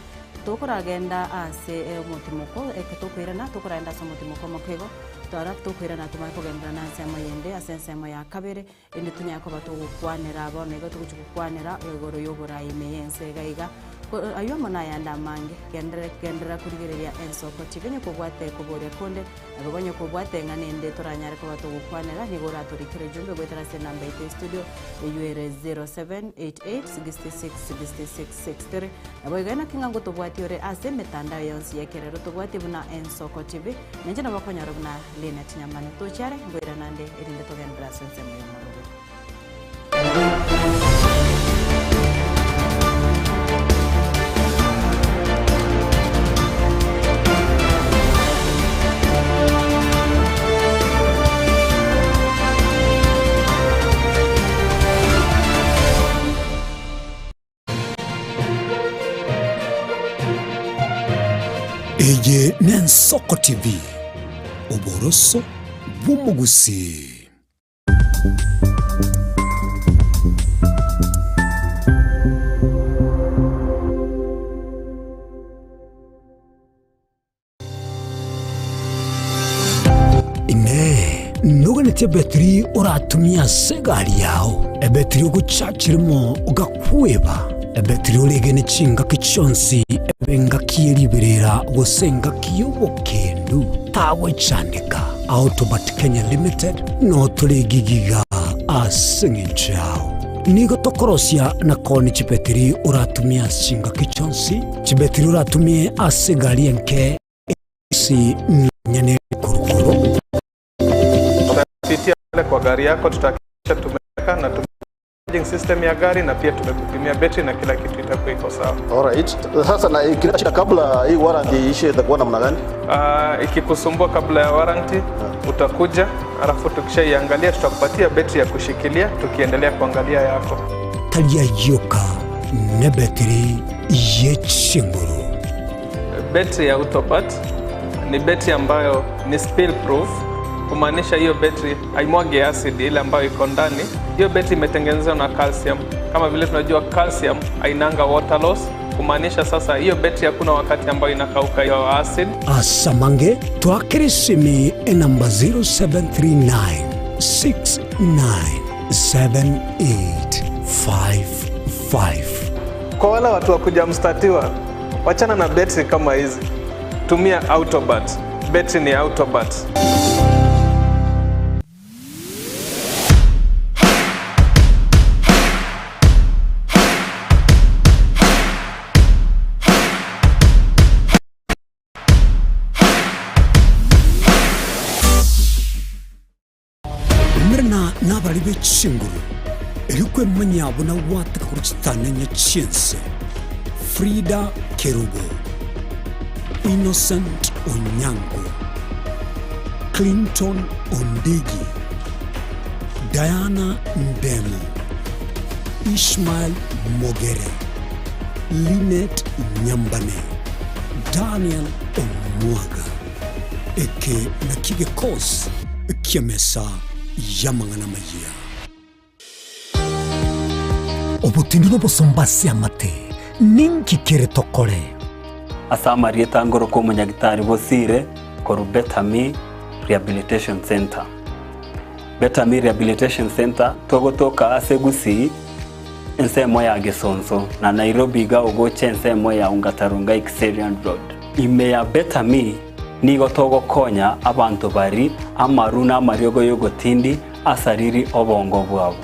Tokoragenda ase omotimoko, tokoirana tokoragenda ase omotimoko omoke igo, Alafu tokoirana tomanye kogenderera na ensemo yende ase ensemo ya kabere, erinde tonyare koba togokwanera bono iga togochia gokwanera igoro y'oborai ime y'ense iga iga. Aywo amo nayande amange, genderera genderera korigereria ensoko TV onye kobwate koboria konde, nabo onye kobwate eng'ana ende toranyare koba togokwanera, nigo oratorikere ujumbe goetera ase enamba yaito ya studio eywo ere 0788 66 66 63. Naboigo inaki ng'a ngotobwatie ore ase emetandao yonsi y'ekerero tobwatie buna Ensoko TV, Ninche nabo okonyora buna Linet Nyamani. Tochiare, ngoirana nde, erinde togenderere ase ensemo y'omorobio. Eye n'Ensoko TV, oboroso bw'omogusii. Inee! Noganetie ebetiri oratumie ase egari yao, ebetiri ogochachi rimo ogakweba, ebetiri oregene chingaki chionsi, ebe engaki ye riberera gose engaki y'obokendu? Tagwechandeka. Autobat Kenya Limited notore egigiga ase engencho yao. Nigo tokorosia na koonia chibetiri oratumie ase chingaki chionsi, chibetiri oratumie ase egari enke ase nonya nekorokoro. Tutapitia pale kwa gari yako, tutahakikisha tumeweka na tume charging system ya gari na pia tumekupimia betri na kila kitu itakuwa iko sawa. Alright. Sasa na ikileta shida kabla hii warranty iishe itakuwa namna gani? Ikikusumbua kabla ya warranty utakuja, alafu tukishaiangalia tutakupatia betri ya kushikilia tukiendelea kuangalia yako. Tari ayio oka, nebetiri ye chinguru. Betri ya Autobat ni betri ambayo ni spill proof, kumaanisha hiyo betri haimwagi acid ile ambayo iko ndani. Hiyo betri imetengenezwa na calcium. Kama vile tunajua calcium hainanga water loss, kumaanisha sasa hiyo betri hakuna wakati ambayo inakauka hiyo acid. Asamange twakere simi enamba 0739 697855. Kwa wale watu wa kuja mstatiwa, wachana na betri kama hizi, tumia Autobat. Betri ni Autobat. Umerana nabarari be chinguru, erio kwemanya buna gwateka korwa chitanenya chi'ense. Frida Kerubo, Innocent Onyango, Clinton Ondigi, Diana Ndemo, Ishmael Mogere, Linet Nyambane, Daniel Omwaga. Eke nakio gekosi ki'emesa y'amang'ana amayia. Obotindi nobosomba ase amate, ninki kere tokore? Ase amarieta ngorokwa omonyagitari Bosire korwa Better Me Rehabilitation Centre. Better Me Rehabilitation Centre togotoka ase Gusii ensemo ya Gesonso na Nairobi iga ogocha ensemo ya Ongata Rongai Kiserian Road. Ime ya Better Me nigo togokonya abanto bari amaru na amariogo y'ogotindi asariri obongo bwabo.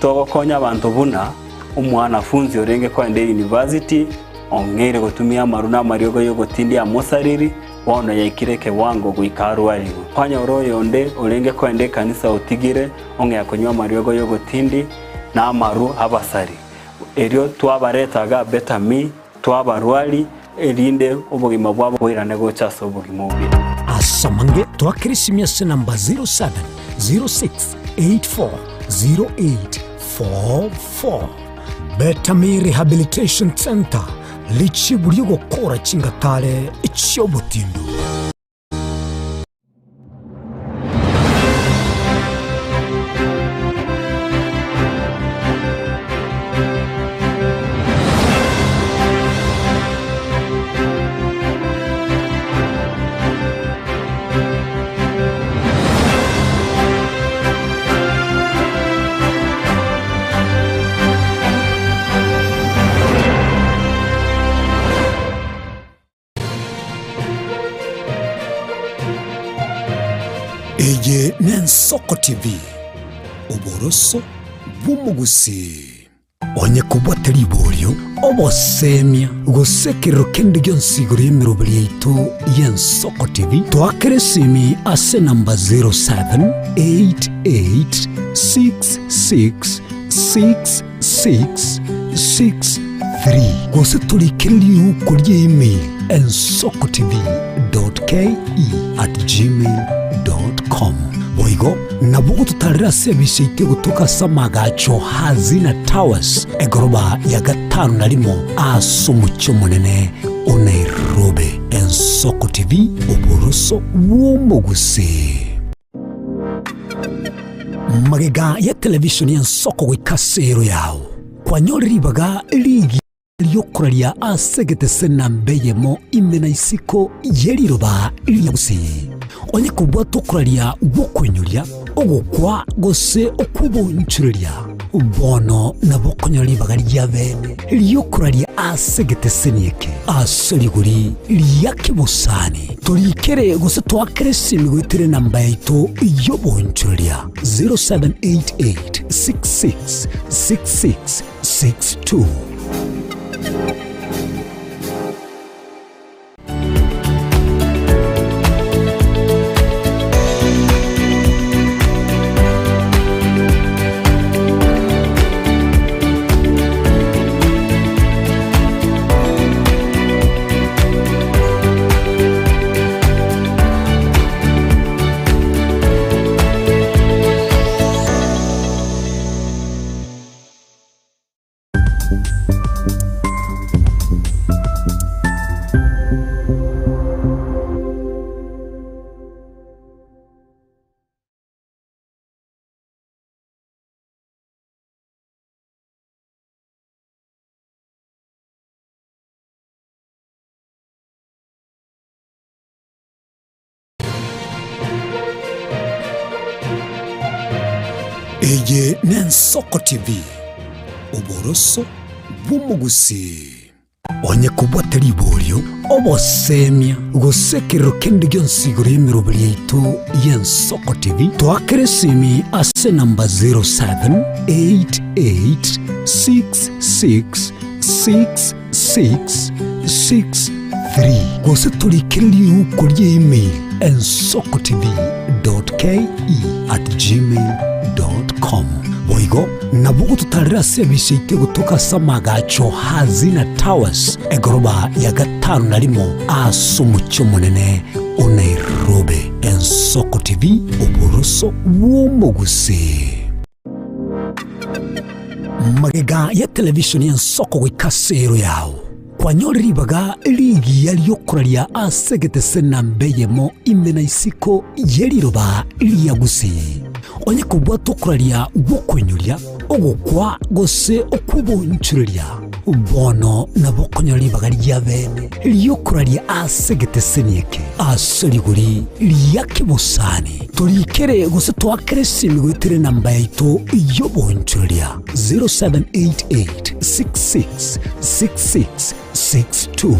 Togokonya abanto buna omwanafunzi orenge kogenda university ong'eire gotumia amaru na amariogo y'ogotindi amosariri bono yaikire ekewango goika arwarigwe. Kwanyora oyonde orenge kogenda ekanisa otigire ong'ea konywa amariogo y'ogotindi na amaru abasari. Erio twabareta iga Better Me twabarwari erinde obogima bwabo boirane gocha ase obogima obuya. Asamange twakere esimi ase namba 0706840844. Better Me Rehabilitation Centre, richibu ri'ogokora chingatare chi'obotindu. Eye n'Ensoko TV, oboroso bw'omogusii. Onye kobwate riborio, obosemia, gose ekerero kende gionsi igoro y'emeroberi yaito y'Ensoko TV, toakere esimi ase enamba 0788666663 gose torikere riuko rie email ensokotv.ke@gmail.com. Boigo nabo ogototarera ase ebise yaito egotoka ase amagacho Hazina Towers, egoroba ya gatano na rimo ase omochie omonene o Nairobi. Ensoko TV, oboroso bw'omogusii. Magega ya televishoni y'ensoko goika ase ero yao, kwanyorire ribaga rigiya ri'okoraria ase egetese namba eyemo ime na isiko ye riroba ria Gusii. Onye kobwata okoraria gw'okoinyoria, ogokwa gose okw'obonchoreria, bono nabo okonyora ribaga ria bene ri'okoraria ase egeteseni eke ase rigori ria kebosani. Torikere gose toakere esimi goetera enamba yaito y'obonchoreria 0788 66 66 62. Eye n'Ensoko TV, oboroso bw'omogusii. Onye kobwate riborio, obosemia, gose ekerero kende gionsi igoro y'emeroberi yaito y'Ensoko TV, toakere esimi ase enamba 0788666663 gose torikere riuko ria email ensokotv.ke@gmail.com. Boigo nabo ogototarera ase ebise yaito egotoka ase amagacho Hazina Towers, egoroba ya gatano na rimo ase omochie omonene o Nairobi. Ensoko TV, oboroso bw'omogusii. Magega ya television y'ensoko goika ase ero yao, kwanyore ribaga rigiya riokoraria ase egetese namba eyemo ime na isiko ye riroba ria Gusii. Onye kobwata okoraria gw'okoinyoria, ogokwa gose okw'obonchoreria, bono nabo okonyora ribaga ria bene ri'okoraria ase egeteseni eke ase rigori ria kebosani. Torikere gose toakere esimi goetera enamba yaito y'obonchoreria 0788 66 66 62.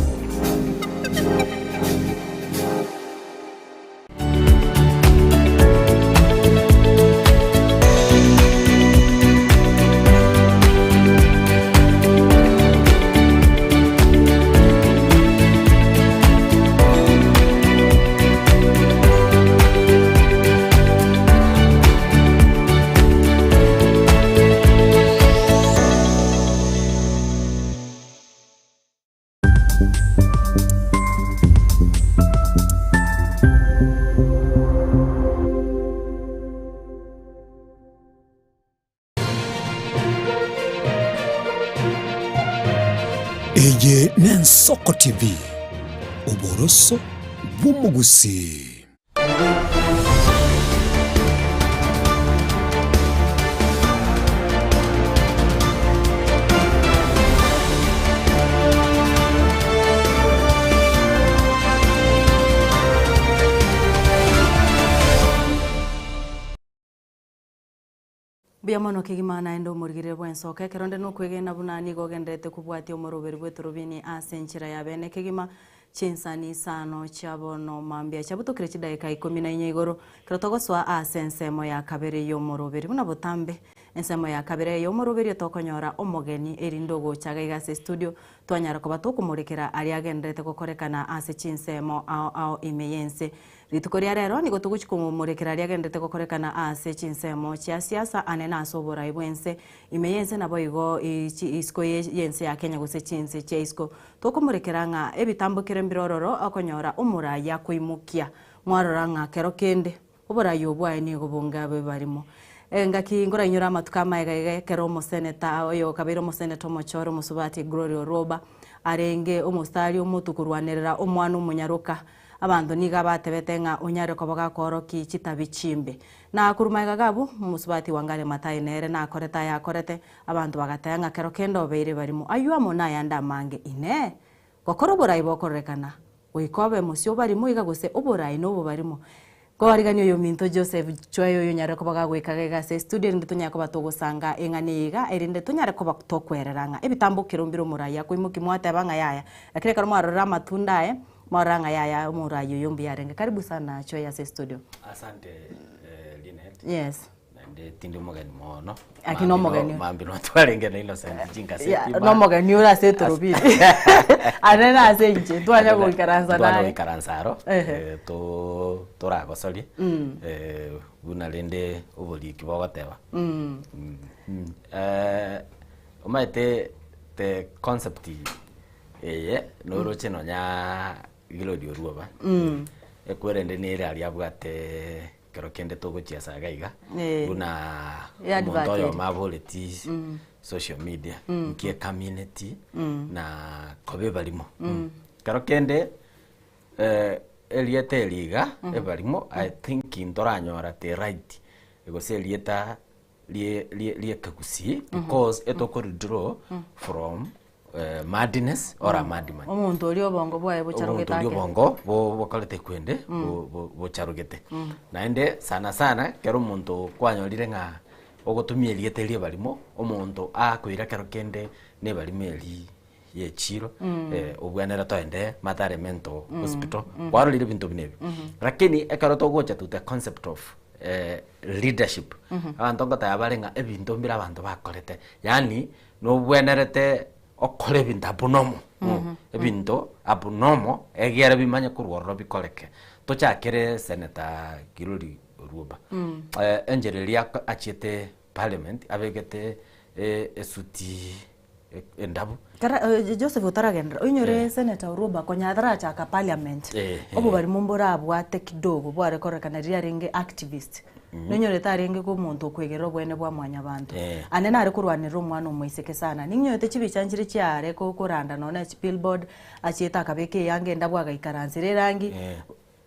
Eye n'Ensoko TV, oboroso bw'omogusii. Mbuya mono kegima naende omorigereria bw'ensoko ekero onde nokwegena buna nigo ogendererete kobwatia omoroberi bw'etorobini ase enchera ya bene kegima chinsani isano chia bono mambia chiabutokire chidaeka ikomi na inye igoro ekero togosoa ase ensemo ya kabere y'omoroberi buna botambe ensemo ya kabere y'omoroberi tokonyora omogeni erinde ogocha iga iga ase estudio twanyara koba tokomorekera aria agendererete gokorekana ase chinsemo ao ao ime y'ense Rituko ria rero nigo togochia komorekera aria agenderete gokorekana ase chinsemo chia siasa ane na ase oborai bw'ense ime y'ense naboigo isiko y'ense ya Kenya gose chinse chia isiko. Tokomorekera ng'a ebitambokero mbire ororo okonyora omorai akoimokia mwarora ng'a kero kende oborai obwo aye nigo bonge abe barimo. Engaki nkorainyore amatuko amaega iga ekero omoseneta oyo okabeire omoseneta omochore omosubati Gloria Orwoba arenge omostari omotu korwanerera omwana omonyaroka Abanto nigo abatebete ng'a onyare koba gakoorokia chitabi chimbe. Na korwa magega g'abwo, omosubati Wangari Maathai nere nakorete ayakorete, abanto bagateba ng'a kero kende obeire barimo. Ayio amo nayande amange. Inee! Gokora oborai bokororekana goika obe mosio obarimo iga gose oborai nobobarimo? Nkoarigania oyominto Joseph Chweya oyo onyare koba gagoika iga ase estudio erinde tonyare koba togosanga eng'ana eye iga erinde tonyare koba tokwerera ng'a ebitambokero mbire omorai akoimokia mwateba ng'a yaya lakini ekero mwarorire amatunda aye mwarora ng'a yaya omorai oyo mbuya arenge. Karibu sana Chweya ase estudio. Asante Linet. Yes. Naende tindi omogeni mono. Lakini nomogeni. Mambi no twarenge na Innocent chinkaseti. Yeah, nomogeni ore ase etorobiri. Ane na ase inche twanya goikaransa Twanya naye. goikaransa aro. Ehe. Eh, to toragosorie. Eh, buna rende oboriki bogoteba. Eh, omanyete the concept eye noroche nonya Gloria Orwoba. Ekwerende nere aria abwate Ekero kende togochiesa iga iga, Eh. buna Ya omonto advert oyomo eri. aboreti Mm. social media, Mm. nki ekamineti Mm. na koba ebarimo. Mm. Ekero kende eh, erieta eri iga, Mm. ebarimo, I think ntoranyora the right gose erieta rie rie riekegusii because etokoridraw from madness or a madman. Omonto oria obongo bwaye bocharogete Omonto oria ake. obongo bo- bokorete kwende bo- bo- bocharogete. Naende sana sana ekero omonto kwanyorire ng'a Ogotumia erieta eria ebarimo, omonto akoira kero kende na ebarimo eria ya echiro, obwenerete toende Mathare Mental Hospital, kwarorire ebinto buna ebio. Lakini ekero togocha to the concept of leadership, abanto ngoteba bare ng'a ebinto mbire abanto bakorete, yaani nobwenerete okore ebinto abnormal, ebinto abnormal egere bimanye korwa ororo bikoreke. Tochakere Senator Kirori Oruoba, enchera eria achiete parliament abegete esuti endabu. Kara Joseph otaragenderera, oinyore Senator Oruoba konya atarachaka parliament, obobarimo mborabwate kidogo bware kororekana riria arenge activist. Noinyorete arenge ko omonto okwegerera obwene bwa mwanyabanto. Ande nare korwanerera omwana omoiseke sana. Ninyorete chibicha nchire chiare koranda nonya ne chibillboard, achiete akabeka eyanga endabu agaikaransera erangi,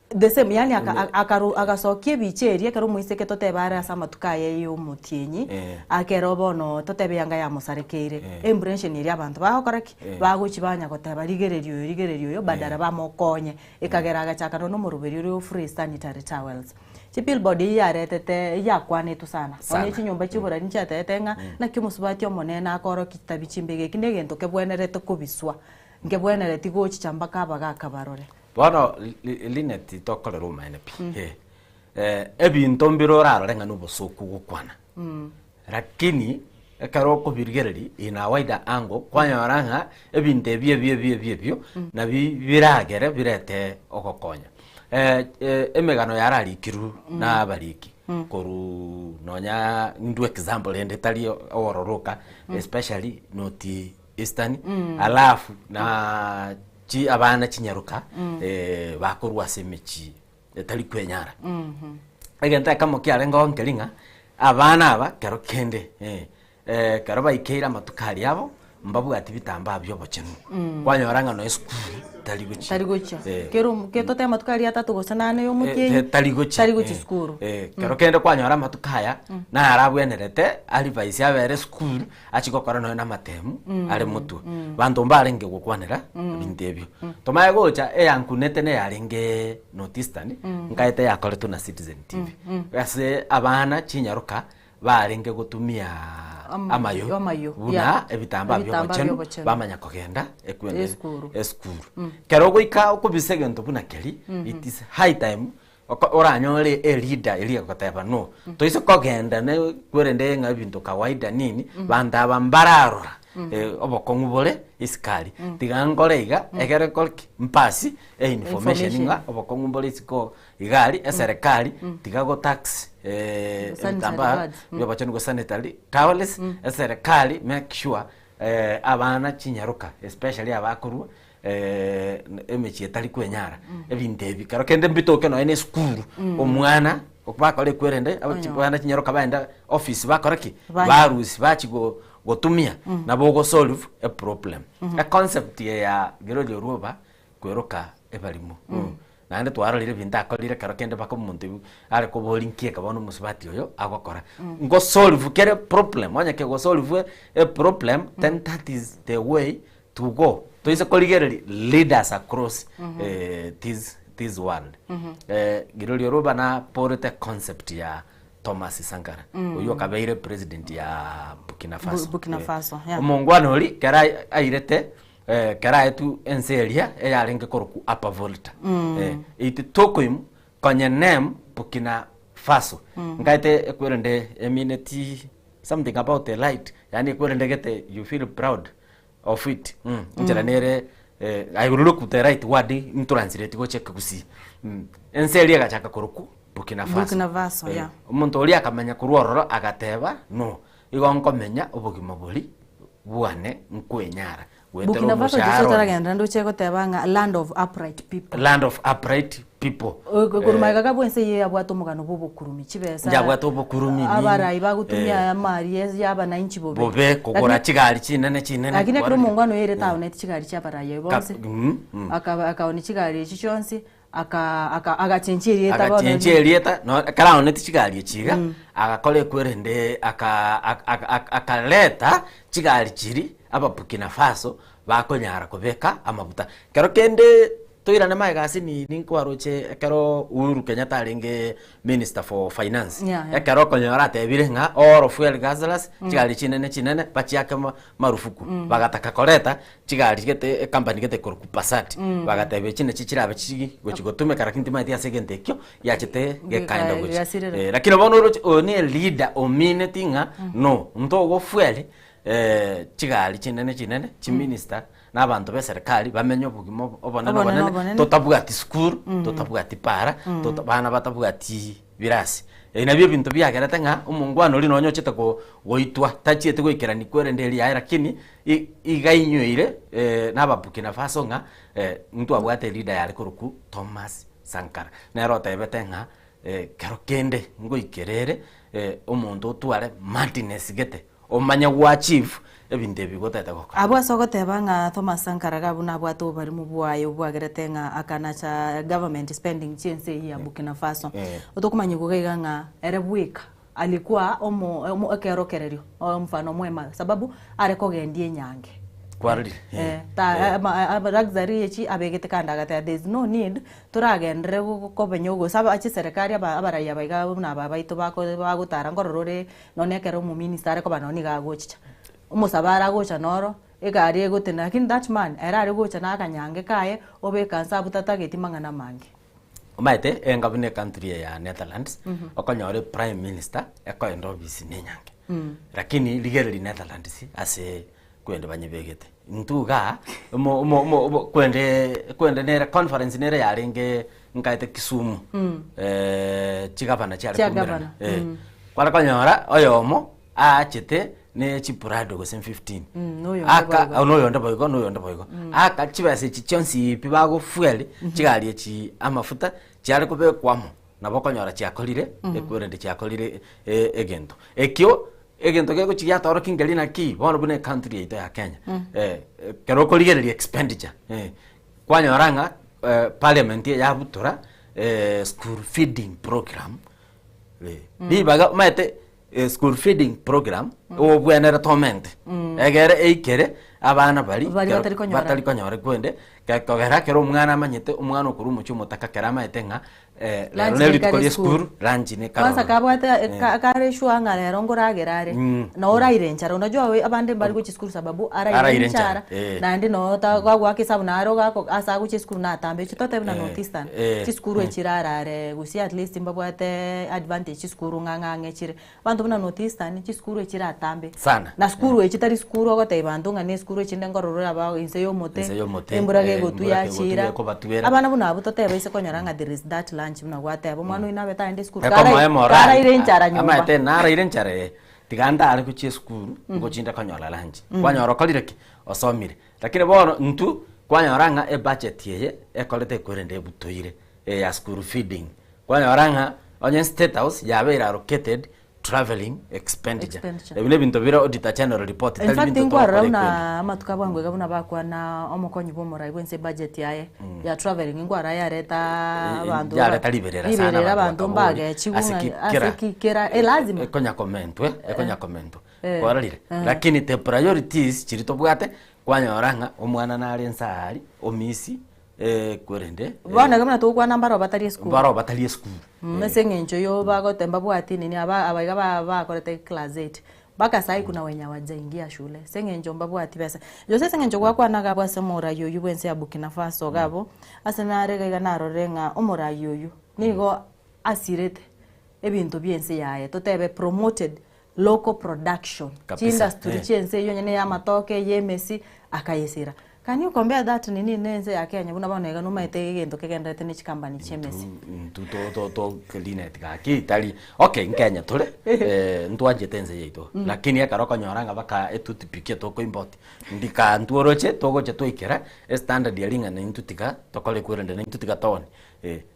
the same yaani agasokia ebicha eria ekero omoiseke totebe are ase amatuko aye ya omotienyi, akero bono totebe eyanga yamosarekeire, empression eria abanto bagokora ki? Bagochia banya goteba rigereria oyo rigereria oyo badala bamokonye. Ekagera agachaka nonya omoroberi oria o free sanitary towels. Chibillboard eyio yaretete yakwanetwe sana, Sana. nonya chinyomba chia oborari nchiatebete ng'a naki omosubati omonene akorokia chitabi chimbe iga eki negento kebwenerete kobiswa, nkebwenereti gochicha mpaka abagaka barore. Bono Linet tokorera omaene pi, ebinto mbire orarore ng'a nobosoku gokwana, lakini ekero okobirigereria in a wider angle kwanyora ng'a ebinto ebi ebi ebi ebi ebio nabi biragere birete ogokonya. Emegano yararikirwe na abariki korwa nonya ndwe example ende etari ogororoka especially North Eastern alafu na chi abana chinyaroka bakorwa ase emechie etari kwenyara. Egento ekemo kiarengeo nkeri ng'a, abana aba kero kende ekero baikeire amatuko aria abo, mbabwati bitambaa bia obochenu. Kwanyora ng'a nonya esukuru tari gochia. Tari gochia. Kero tote amatuko aria atato gose nane ya omotienyi, Tari gochia. tari gochia esukuru. Kero kende kwanyora amatuko aya, naro abwenerete arivise abere esukuru, achie gokora nonya na amatemu are motwe. Banto mbarenge gokwanera ebinto ebio. Tomanye gocha eyankunete na eyarenge North Eastern, nkaete yakoretwe na Citizen TV. Ase abana chinyaroka barenge gotumia amayo amayo, buna ebitambaa bia Ebitambaa obochenu, bia obochenu. bamanya kogenda ekwende Esukuru. esukuru. Kero ogoika okobisa egento buna keri, it is high time Oko oranyore e leader eria egoteba no, toise kogenda ne kwerende ng'a ebinto kawaida nini, banto aba mbararora obokong'u bore isiko aria. Tiga nkore iga, egere nkore ki? Mpasi e information Information. ng'a obokong'u mbore isiko iga aria, eserekari tiga go tax Sanitary ebitambaa pads. bia obochenu gose sanitary towels, eserekari make sure abana chinyaroka especially abakorwa emechie etari kwenyara, ebinto ebi kero kende mbitoke nonya na esukuru, omwana bakora ekwerende abana chinyaroka baenda office bakora ki? Barusia bachia gotumia, nabo ogosolve eproblem. Econcept eye ya Gregory Orwoba kweroka ebarimo. Naende twarorire ebinto akorire ekero kende mpaka omonto are koboria nki eke bono omosubati oyo agokora. Ngosolve kere problem, onye kegosolve eproblem then that is the way to go. Toise korigereria leaders across this this world. Rirorio oroba naporete concept ya Thomas Sankara, oyio okabeire president ya Burkina Faso. Burkina Faso, yeah. Omongwana oria kera airete kera aetwe ense eria eyarenge korokwa Upper Volta. It took him konye name Burkina Faso. Nkaete ekwerende emineti something about the light, yaani ekwerende gete you feel proud of it enchera nere I will look the right word ntranslate gocha ekegusii ense eria egachaka korokwa Burkina Faso. Burkina Faso, yeah. Omonto oria akamanya korwa ororo agateba no, igo nkomenya obogima boria bwane nkwenyara goetera Burkina Faso omoshahara Jesu one. otaragenderera ndoche egoteba ng'a land of upright people. Land of upright people. Korwa magega abwo ense eye yabwate omogano bwa obokurumi, chibesa, Yabwate obokurumi nini, abarai bagotumia amari ya abananchi bobe. Bobe kogora Lakini chigari chinene chinene. Lakini ekero Kwarorire. omongwana oyo airete aoneti chigari chia abarai abwo bonsi, akaonia chigari echio chionsi, aka aka agachenchia erieta bono Agachenchia erieta, no ekero aoneti chigari echi iga, agakora ekwerende aka aka aka akaleta chigari chiria aba Burkina Faso bakonyara kobeka amabuta. Kero kende. Toirane magega ase nini nkwaroche ekero Uhuru Kenyatta arenge minister for finance, Yeah, yeah. ekero okonyora atebire ng'a all fuel guzzlers, chigari chinene chinene bachiake ma- marufuku. Bagataka koreta chigari gete ecompany gete korokwa Passat, bagateba echi nachi chirabe chigi gochi gotumeka lakini timanyeti ase egento ekio giachete gekaenda gochia. Gegasirera. Eh, lakini bono oroche oyo ne eleader omineti ng'a no, ntogo fuel chigari chinene chinene, chiminister na abanto b'eserekari bamenye obogima obo- obonene Obonene, obonene, obonene. totabwati sukuru, totabwati para, tota bana batabwati birasi. Ebi nabio ebinto biagerete ng'a omongwana oria nonye ochete go goitwa, tachieti goikerania kwerende eria yaye lakini i- iga ainyoire na aba Burkina Faso ng'a ntwabwate eleader yare korokwa Thomas Sankara. Nere otebete ng'a kero kende ngoikere ere omonto otware madness gete. Omanye gwa-achieve ebinto ebi gotete gokora. Abwo ase ogoteba ng'a Thomas Sankara iga buna abwate oborimo bwaye obwagerete ng'a akanacha government spending chi'ense eyio ya Burkina Faso. Otokomanyigwa iga iga ng'a ere bweka alikuwa omo omo ekerokererio omfano mwema sababu are kogendia enyange. Kwarorire? Eh, ta ama ama luxury echi abegete kando agateba there is no need Toragenderere kobenya ogosa aba chiserekari aba abaraiya aba iga buna aba baito bako bagotara nkorora ore nonye ekero omominister are koba nonye nigo agochicha. Omosabara agocha noro, egari egotenena lakini that man ere are gocha na akanyange kaye, obeka nse abwo tatageti mang'ana amange. Omanyete enga buna ecountry eye ya Netherlands, okonyora eprime minister ekoenda ofisi na enyange. Lakini rigereria Netherlands ase kwende banyebegete. Intwe igaa, omo omo omo omo kwende kwende nere conference nere yarenge nkaete Kisumu, chigavana chiare Chia koumerana, gavana, eh. Kware konyora oyomo aachete ne chiprado gose 15, noyonde aka boigo. noyonde boigo noyonde boigo, aka chibesa echi chionsi pi bagofuel chigari echi amafuta, chiare kobekwa amo, nabo okonyora chiakorire ekwerende chiakorire egento. Ekio Egento gegochia giatorokia nkeri naki bono buna ecountry yaito ya Kenya ekero okorigereria expenditure kwanyora ng'a parliament eye yabutora school feeding program ribaga omanyete school feeding program obwenerete omente egere eikere abana baria Baria batari konyora. batari konyora kwende gekogera ekero omwana amanyete omwana okorwa omochie omotaka ekero amanyete ng'a Eh, Lunch rero ne rituko nekare rie esukuru. esukuru, lunch ne Kwanza karoro. kabwate Eh. ka- kare sure ng'a rero nkoragera are Mm. na oraire enchara unajua we abande mbari gochia esukuru sababu araire Araire enchara enchara, eh. naende no ta goagoaka esabu naro gako ase agochia esukuru natambe echio totebe buna Eh, North Eastern eh, chisukuru mm. echire arare gusii at least mbabwate advantage chisukuru ng'a ng'a ng'e chire. Abanto buna North Eastern chisukuru echire atambe Sana. na sukuru echi tari sukuru ogotebia banto ng'a ne esukuru echinde nkorora ore aba inse ya omote, Inse y'omote, embura eh, gegotwa embura kegotwa yachira. ekobatuera. Abana buna abwo totebe ase konyora ng'a there is that lunch buna gwateba omwana oyio nabete aende esukuru Ekomoa karai emorali, karaire enchara nyomba. amaete naraire enchara eye, tiga ndare gochia esukuru, ngochinde konyora lunch. Kwanyora okorire ki? Osomire. Lakini bono intwe, kwanyora ng'a ebudget eye, ekorete ekwerende ebutoire, eye ya school feeding. Kwanyora ng'a onye state house yabeire allocated travelling expenditure. Expenditure. Ebi nebinto bire auditor general report In tari fact binto nkwarora togokora buna ekwende. amatuko abwango iga buna bakwana omokonyi bwa omorai bwense ebudget yaye ya travelling nkwarora yareta abanto Yareta riberera sana riberera abanto abanto bakabori, mbagechigwa ase ng'a ki ase kera ki kera elazima. ekonya komentwe ekonya komentwa Eh. kwarorire Eh. lakini the priorities chiria tobwate kwanyora ng'a omwana nare nse aria omisi Korende Bono iga buna togokwana mbaro batari esukuru. mbaro batari esukuru. Ase eng'encho yo bagote mbabwati nini aba abaiga ba bakorete class eight mpaka sai kuna wenye hawajaingia shule ase eng'encho mbabwati besa. Gose ase eng'encho gwakwana iga abwo ase omorai oyio bwense ya Burkina Faso iga abwo, ase nare iga iga narorire ng'a omorai oyio nigo asirete ebinto bia ense yaye totebe promoted local production, Kabisa, chiindustry eh. chia ense eyio onye na eya amatoke, eye emesi, akayesira. Can you compare that nini na ense ya Kenya buna bono iga nomaete egento kegendererete ne chikampani chia emesi. Intwe to- to- tokerinet gaki tari okay nkenya tore ntwanchete ense yaito lakini ekero okonyora ng'a baka etoothpick etokoimport ndika intwe oroche togocha twaikera estandard eria ng'a naintwe tiga tokore kwerende naintwe tiga tooni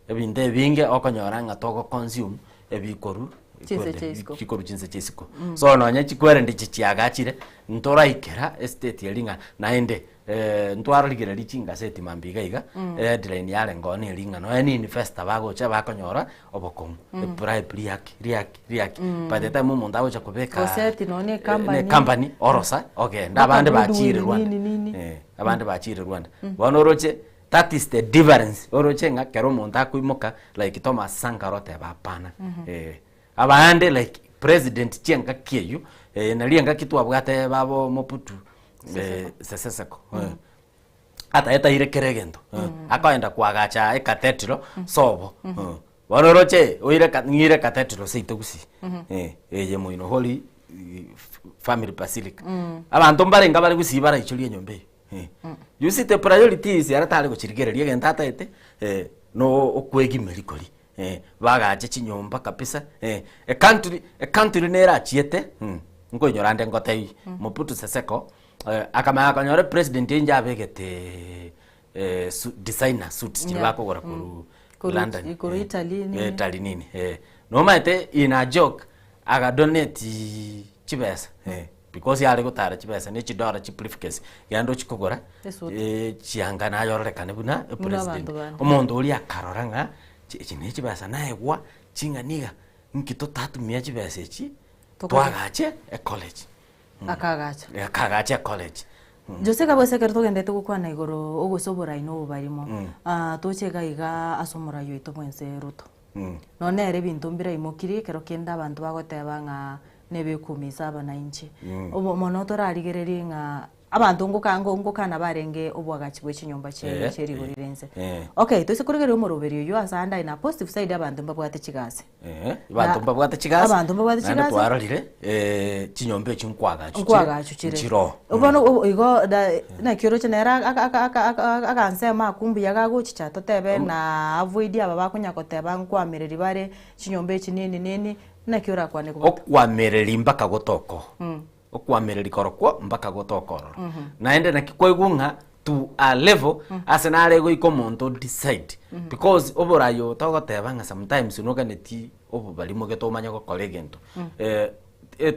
ebinto ebinge okonyora ng'a togo consume ebikoru Chinse chia isiko. chikoru chinse chia isiko so nonye chikwerende echi chiagachire ntoraikera estate eria ng'a naende ntwarorigereria chingaseti mambia iga iga headline yarenge oo neri ng'a nonye na investor bagocha bakonyora obokong'u ebribe riaki riaki riaki by the time omonto agocha kobeka Gose ati nonye na na ecompany. ecompany orosa ogenda Mpaka abande goodwill bachire Rwanda nini nini. abande bachire Rwanda bono oroche. That is the difference oroche ng'a kero omonto akoimoka like Thomas Sankara oteba hapana. Eh, abande like president chiengaki eywo eh, nari engaki twabwate babo Mobutu eh, Seseseko eh. Ataetaire kera egento eh, akoenda koagacha ecathedral sobo eh. Bono oroche oire eka ng'ire ecathedral seito gusii eh, eye moino holy family basilica. Abanto mbarenge bare gusii baraichorie enyomba eywo. Eh. You see the priorities ere tare gochirigereria egento ataete eh, no okwegimeri koria eh, bagache chinyomba kabisa eh, ecountry ecountry nerachiete mm, nkoinyora ande ngotebi Mobutu Seseko eh, akamanya konyora epresident inche abegete eh, su designer suits chiria bakogora korwa Korwa London korwa eh, Italy nini. eh, Italy nini eh. Nomaete in a joke agadonate chibesa eh. Because yare gotara chibesa ne chidora chi briefcase genda ochie kogora Esuti. eh, chianga naye ororekane buna Buna epresident. abanto bande. Omonto oria akarora ng'a chi echi ne chibesa naegwa ching'ani iga, nki totatumia chibesa echi Tokore. twagache ecollege. Akagacha. Akagacha ecollege. Jose kabwese ekero togendete gokwana igoro ogose oborai na obobarimo, ah, toche iga iga ase omorai oito bwense Ruto. Nonya nere ebinto mbiraimokirie ekero kende abanto bagoteba ng'a nebekuumisa abanainchi. Obo mono torarigererie ng'a abanto ngoka ngo ngokana barenge oboagachi bwe chinyomba chie Eh, chie rigori ria inse. eh. Okay, toise korigereria omoroberi oyio ase ande aye na positive side abanto mbabwate chigasi. Eh, abanto Na- mbabwate chigasi abanto mbabwate naende chigasi. twarorire eh, chinyomba echi nkwagachu chire, Nkwagachu chire. nchiroo. Bono o- igo da naki oroche nere aka aka aka aka agansemo akwo mbuya gagochicha totebe na avoid aba bakonya koteba nkwamereri bare chinyomba echi nini nini, naki orakwane kobata? Okwamereri mpaka gotoka oo. Okwamereri korokwo mpaka gotoka ororo. Naende naki kwaigwa ng'a to a level ase nare goika omonto o decide because oborai obo togoteba ng'a sometimes noganeti obobarimo gete omanye gokora egento eh,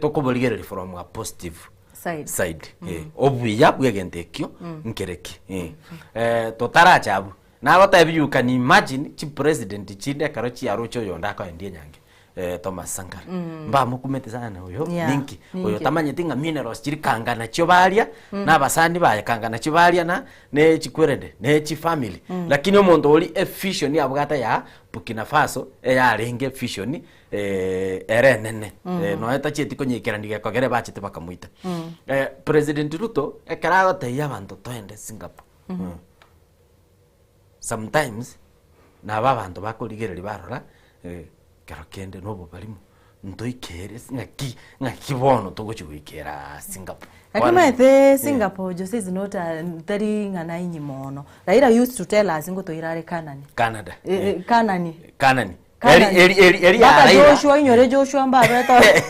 tokoborigereria from a positive Side. side eh, obuya bwa egento ekio nkereki eh. Eh, totaracha abwo nagotebia you can imagine chipresident chinde ekero chiaroche oyonde akoendia enyange eh, Thomas Sankara mbamokumete sana oyo Yeah, ninki oyo ninki. tamanyeti ng'a minerals chiri kanga nachio baria na abasani baye kanga nachio baria na ne chikwerende ne chifamily lakini omonto ori evision abwate ya Burkina Faso eyarenge evision eh, ere enene eh, nonya tachieti konyekerania gekogera bachete bakamoita eh, President Ruto ekero agotebia abanto toende Singapore Sometimes nabo abanto bakorigereria barora ekero kende na obobarimo ntoikere ase ng'aki ng'aki bono togochi goikera Singapore. Lakini omanyete Singapore Jose is not a tari ng'ana inyi mono. Raila used to tell us ngotoira are Canaan. Canada. Canaan. Canaan. Canaan. Eri eri eri eri ya Mpaka Raila. Joshua inyore Joshua mbabete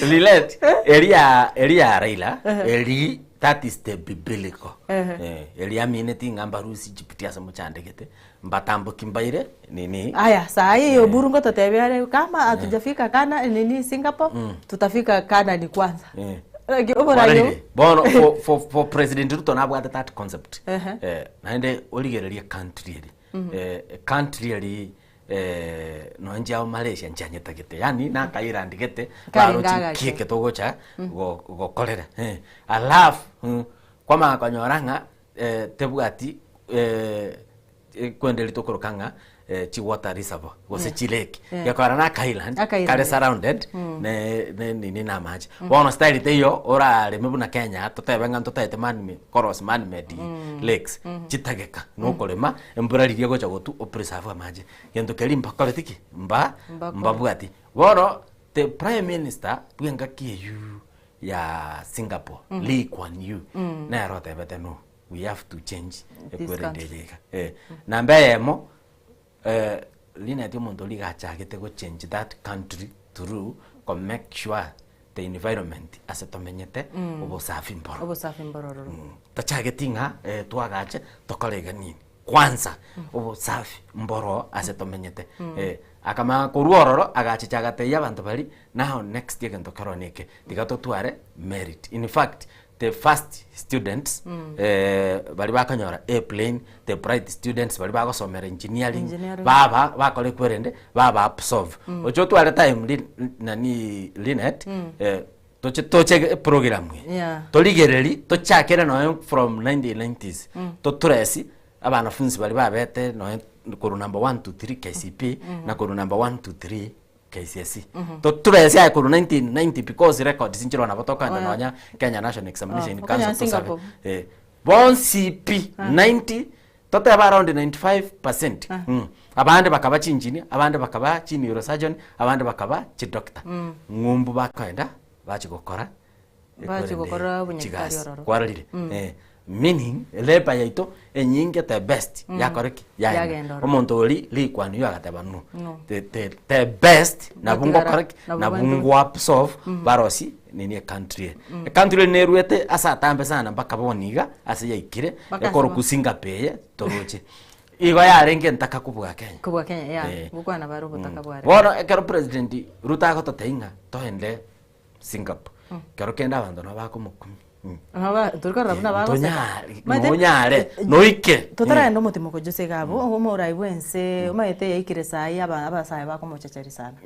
Lilet, eri ya eri ya Raila, eri that is the biblical. Ehe. Eh, eri amineti ng'a mbarusi Egypt ase mochandegete, mbatamboki mbaire nini. Aya, saa hii Oburu ngototebia are kama hatujafika Kana nini Singapore tutafika Canaan kwanza. Eh. Lakini oborayo Kwarorire? Bono for, for, for President Ruto nabwate that concept. Ehe. Eh, naende origererie country eri. Eh, country eri eh, nonya inche ao Malaysia nchianyetagete yaani na akairandi gete Karenge baroche agake. nki eke togocha go- gokorera eh. Alafu kwamanya konyora ng'a eh, tebwati eh, ekwende tokoroka ng'a eh, chi water reservoir gose Yeah. chilake Yeah. gekora na akaisland Akaisland. kare surrounded ne ne nini na amache bono style teiyo orareme buna Kenya totebe ng'a ntotaete man made cross man made lakes chitageka nokorema embura riria egocha gotwa opreserve amache gento keria mbakoreti ki mba Mbakore. mbabwati bono the prime minister bwa engaki eywo ya Singapore Lee Kuan Yew nere otebete no we have to change This ekwerende country. eye iga eh. Namba eyemo eh, Linet omonto oria iga achagete go change that country through ko make sure the environment ase tomenyete obosafi mboro. Obosafi mbororo. Tachageti ng'a eh, twagache tokore iga nini. Kwanza obosafi mboro ase tomenyete. Eh, akamanya korwa ororo agachicha agatebia abanto baria now next egento keroo neke tiga totware merit. In fact the first students eh, baria bakonyora A plain, the bright students baria bagosomera engineering, Engineering. baba bakora ekwerende baba absorb. Oche otware time Lin- nani Linet eh, Toche toche eprogram eye. Yeah. Torigereri, tochakere nonya from 1990s, Mm. toturesi abanafunzi baria babete nonya korwa number one to three KCPE, Mhm. na korwa number one to three KCSE. Mhm. Toturesi aye korwa 1990 because records nchiroo nabo tokoenda Oh, yeah. nonya Kenya National Examination Oh, Council okonya tosabe. Singapore. Eh, bonsi pi Ah. 90 totebe around 95%. Ah. Abande bakaba chingineer, abande bakaba chineurosurgeon, abande bakaba chidoctor. Ng'umbu bakoenda bachi gokora Bachi gokora ekorende obunyakitari chigasi. ororo. Kwarorire? Meaning labour yaito enyinge the best yakora ki? Yagenda Yaenda. ororo. Omonto oria Lee Kuan Yew agateba no, No. the, the, the best nabwo Batigara ngokora ki? nabwo Nabwo banto. ngo absorb barosie nini ecountry eye. Ecountry eye nerwete ase atambe sana mpaka bono iga ase yaikire, Mpaka ase ekoroku bono. Singapore eye toroche. Igo yarenge entaka kobua Kenya. Kobua Kenya, yeah. Eh. Gokwana bare obotaka bware. Bono ekero President Ruto agototebia ng'a toende Singapore, kero kende abanto nabo bakomokumia. Aba tori korora buna bagoseka. Ntonyare, Maete- nonyare, noike. Totaragenda omotimo kochia ase iga abwo, omorai bwa ense omanyete yaikire saii aba abasae bakomochecheria sana.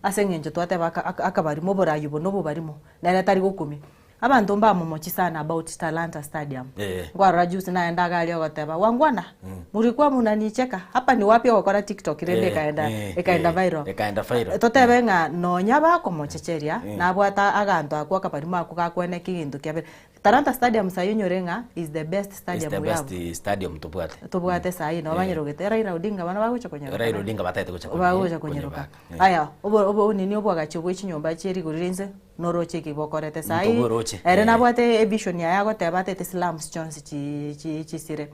Ase eng'encho twateba aka aka akabarimo oborai obo na obobarimo, nere tari gokumia. Abanto mbamomochi sana about Talanta Stadium. Eh. Nkwarora juzi naende iga aria ogoteba, wangwana, mlikuwa munanicheka, hapa ni wapi ogokora tiktok rende ekaenda ekaenda viral. Ekaenda viral. Totebe ng'a nonya bakomochecheria, nabwate aganto akwo akabarimo akwo gakweneki egento kiabere. Talanta Stadium saii onyore ng'a is the best Is stadium the we best have. stadium tobwate. Tobwate saii nabo banyerogete Raila Odinga bono bagocha konyeroka. Raila Odinga bataete gocha Bagocha konyeroka. Aya, obo obo nini obwagachi bwe chinyomba chie rigori rinse noroche eki bokorete saii. Ntoboroche. Ere nabwate evision yaye agoteba atete slums chionsi chi chi chisire.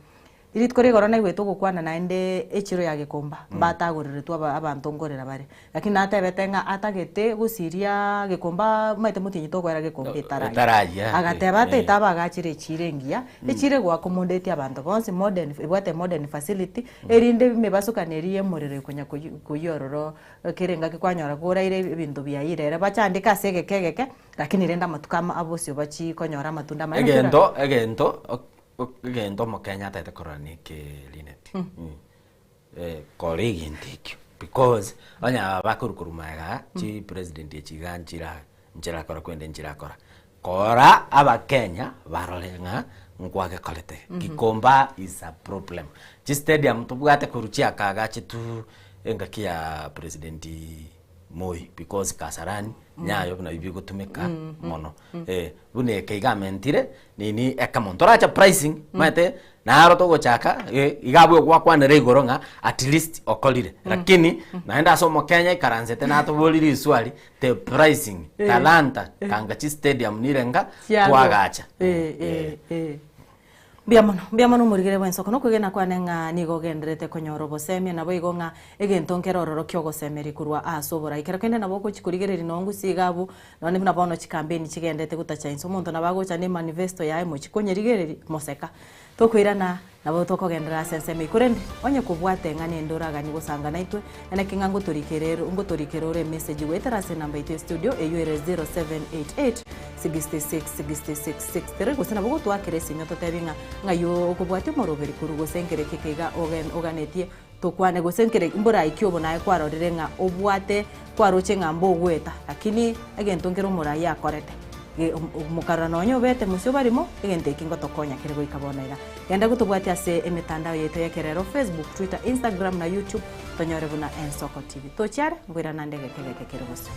Rituko rigoro naigwete ogokwana naende echiro ya Gikomba, mbatagoreretwe aba abanto nkorera bare. Lakini natebete ng'a atagete gosiria Gikomba omanyete motienyi tokoera Gikomba etarayia. Etarayia, Agateba atagete abagachere echiro engiya, echiro egoakomodetia abanto bonsi, modern ebwate modern facility, erinde emebasukano eria ya omorero ekonya koyia koyia ororo kera engaki kwanyora koraire ebinto biayire ere bachandeke ase egeke egeke, lakini rende amatuko ama abosio bachie konyora amatunda amaya. Naki ora- Egento, egento, egento omokenya atagete korora na eke Linet. Kora egento ekio because onye aba bakorwa korwa magega chi president echi iga nchira nchirakora kwende nchirakora. Kora abakenya barore ng'a nkwagekorete. Gikomba is a problem. Chistadium tobwate korwa chiakagachetu engaki ya president Moi because Kasarani nyayo buna bigotumeka mono. Buna eke iga amentire nini ekemo ntoracha pricing omanyete naro togochaka iga abwo gwakwanera igoro ng'a at least okorire lakini naende ase omokenya aikaransete natobori riswali the pricing talanta kanga chistadium nire nga Chiago. twagacha. Mbuya mono, mbuya mono omorigere bw'ensoko, nokwegena kwane ng'a nigo ogendererete konyora obosemia, naboigo ng'a egento nkere ororo ki'ogosemeria korwa ase oborai. Kero kende nabo ogochia korigereria nonye gose iga abwo, nonye buna bono chikampeni chigendete gotacha inse, omonto nabo agocha na emanifesto yaye mochie konyerigereria, moseka. Tokoirana nabo tokogenderera ase ensemo eyio. Korende, onye kobwate eng'ana ende oraganie gosanga naintwe, naki ng'a ngotorikere ngotorikere ore emessage goetera ase enamba yaito ya studio eyio ere 0788 66 66 63 gose nabo gotwakera esimi ototebie ng'a ng'ai okobwatia omoroberi korwa gose nkere ki keiga ogen oganetie tokwane gose nkere mborai ki obo naye kwarorire ng'a obwate kwaroche ng'a mbogweta lakini egento nkere omorai akorete ge mokarora nonye obete mosio barimo egento eki ngotokonya kere goika bono iga. Genda gotobwatia ase emetandao yaito y'ekerero Facebook, Twitter, Instagram na YouTube tonyore buna Ensoko TV. Tochiare nkoirana nde egeke egeke kere bosio.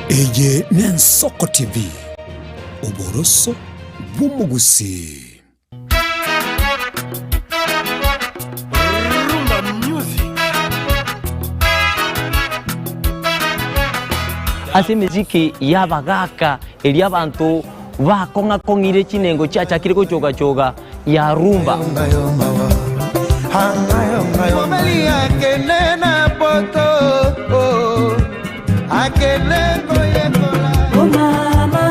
Eye n'Ensoko TV, oboroso bw'omogusii. Rumba music. Ase emesiki y'abagaaka eria abanto bakong'a-kong'ire chinengo chiachakire gochoga-choga ya rumba. Mobali akende na poto oh, akende koyekola. Oh, mama.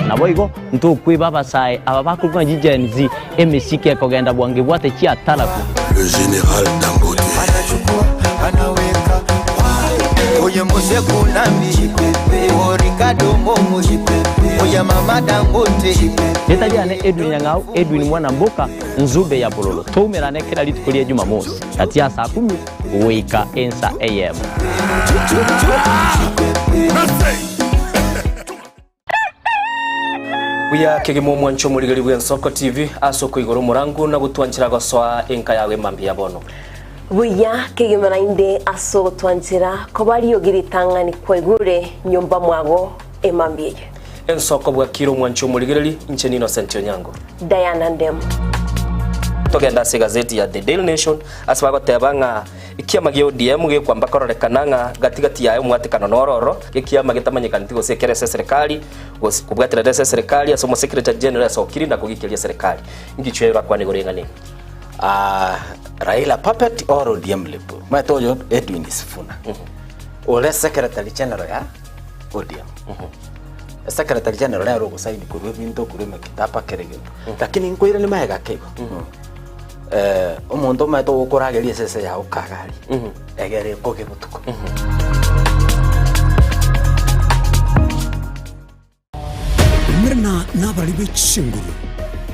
Nabo Boigo ntokweba abasae aba bakorokwa ng'a Gen Z, emesike ekogenda bwango ebwate chiatarabu. Le général Dangote. Oye Mose Kunambi, o Ricardo Momo, oye Mama Dangote. Rieta riane Edwin Nyang'au, Edwin Mwana Mboka, Nzube ya Bololo. Toumerane kera rituko ria Jumamosi, gati ya saa kumi goika ensa eyemo. Buya kegima omwancho omorigeri bw'Ensoko TV ase okoigora omorangu na gotwanchera gosoa enka yao emambia ya bono. Buya kegima naende ase ogotwanchera koba riogi ritang'ani kwaigure nyomba mwago emambia eye. Ensoko bwakire omwancho omorigereri, inche n'Innocent Onyango. Diana Ndemo. Togende ase egazeti ya The Daily Nation ase bagoteba ng'a Ekiama gia ODM gekwamba kororekana ng'a gati gati yaye omwatekano noro ororo, ekiama getamanyekaneti gose ekere ase eserekari, gose kobwaterera ase eserekari ase omosekretary general asokire na kogikeria eserekari. Inki orakwane igoro y'eng'ana eye? Ah, Raila puppet or ODM lip. Omanyete oyo Edwin Sifuna ore secretary general ya ODM. Secretary general nere ogosaini korwa ebinto korwa emekitaba kera egento. Lakini nkoirania magega ake igo. Eh, omonto omanyete ogokorageria esese yao kagari egere ekoge botuko. Umerana nabari be chinguru,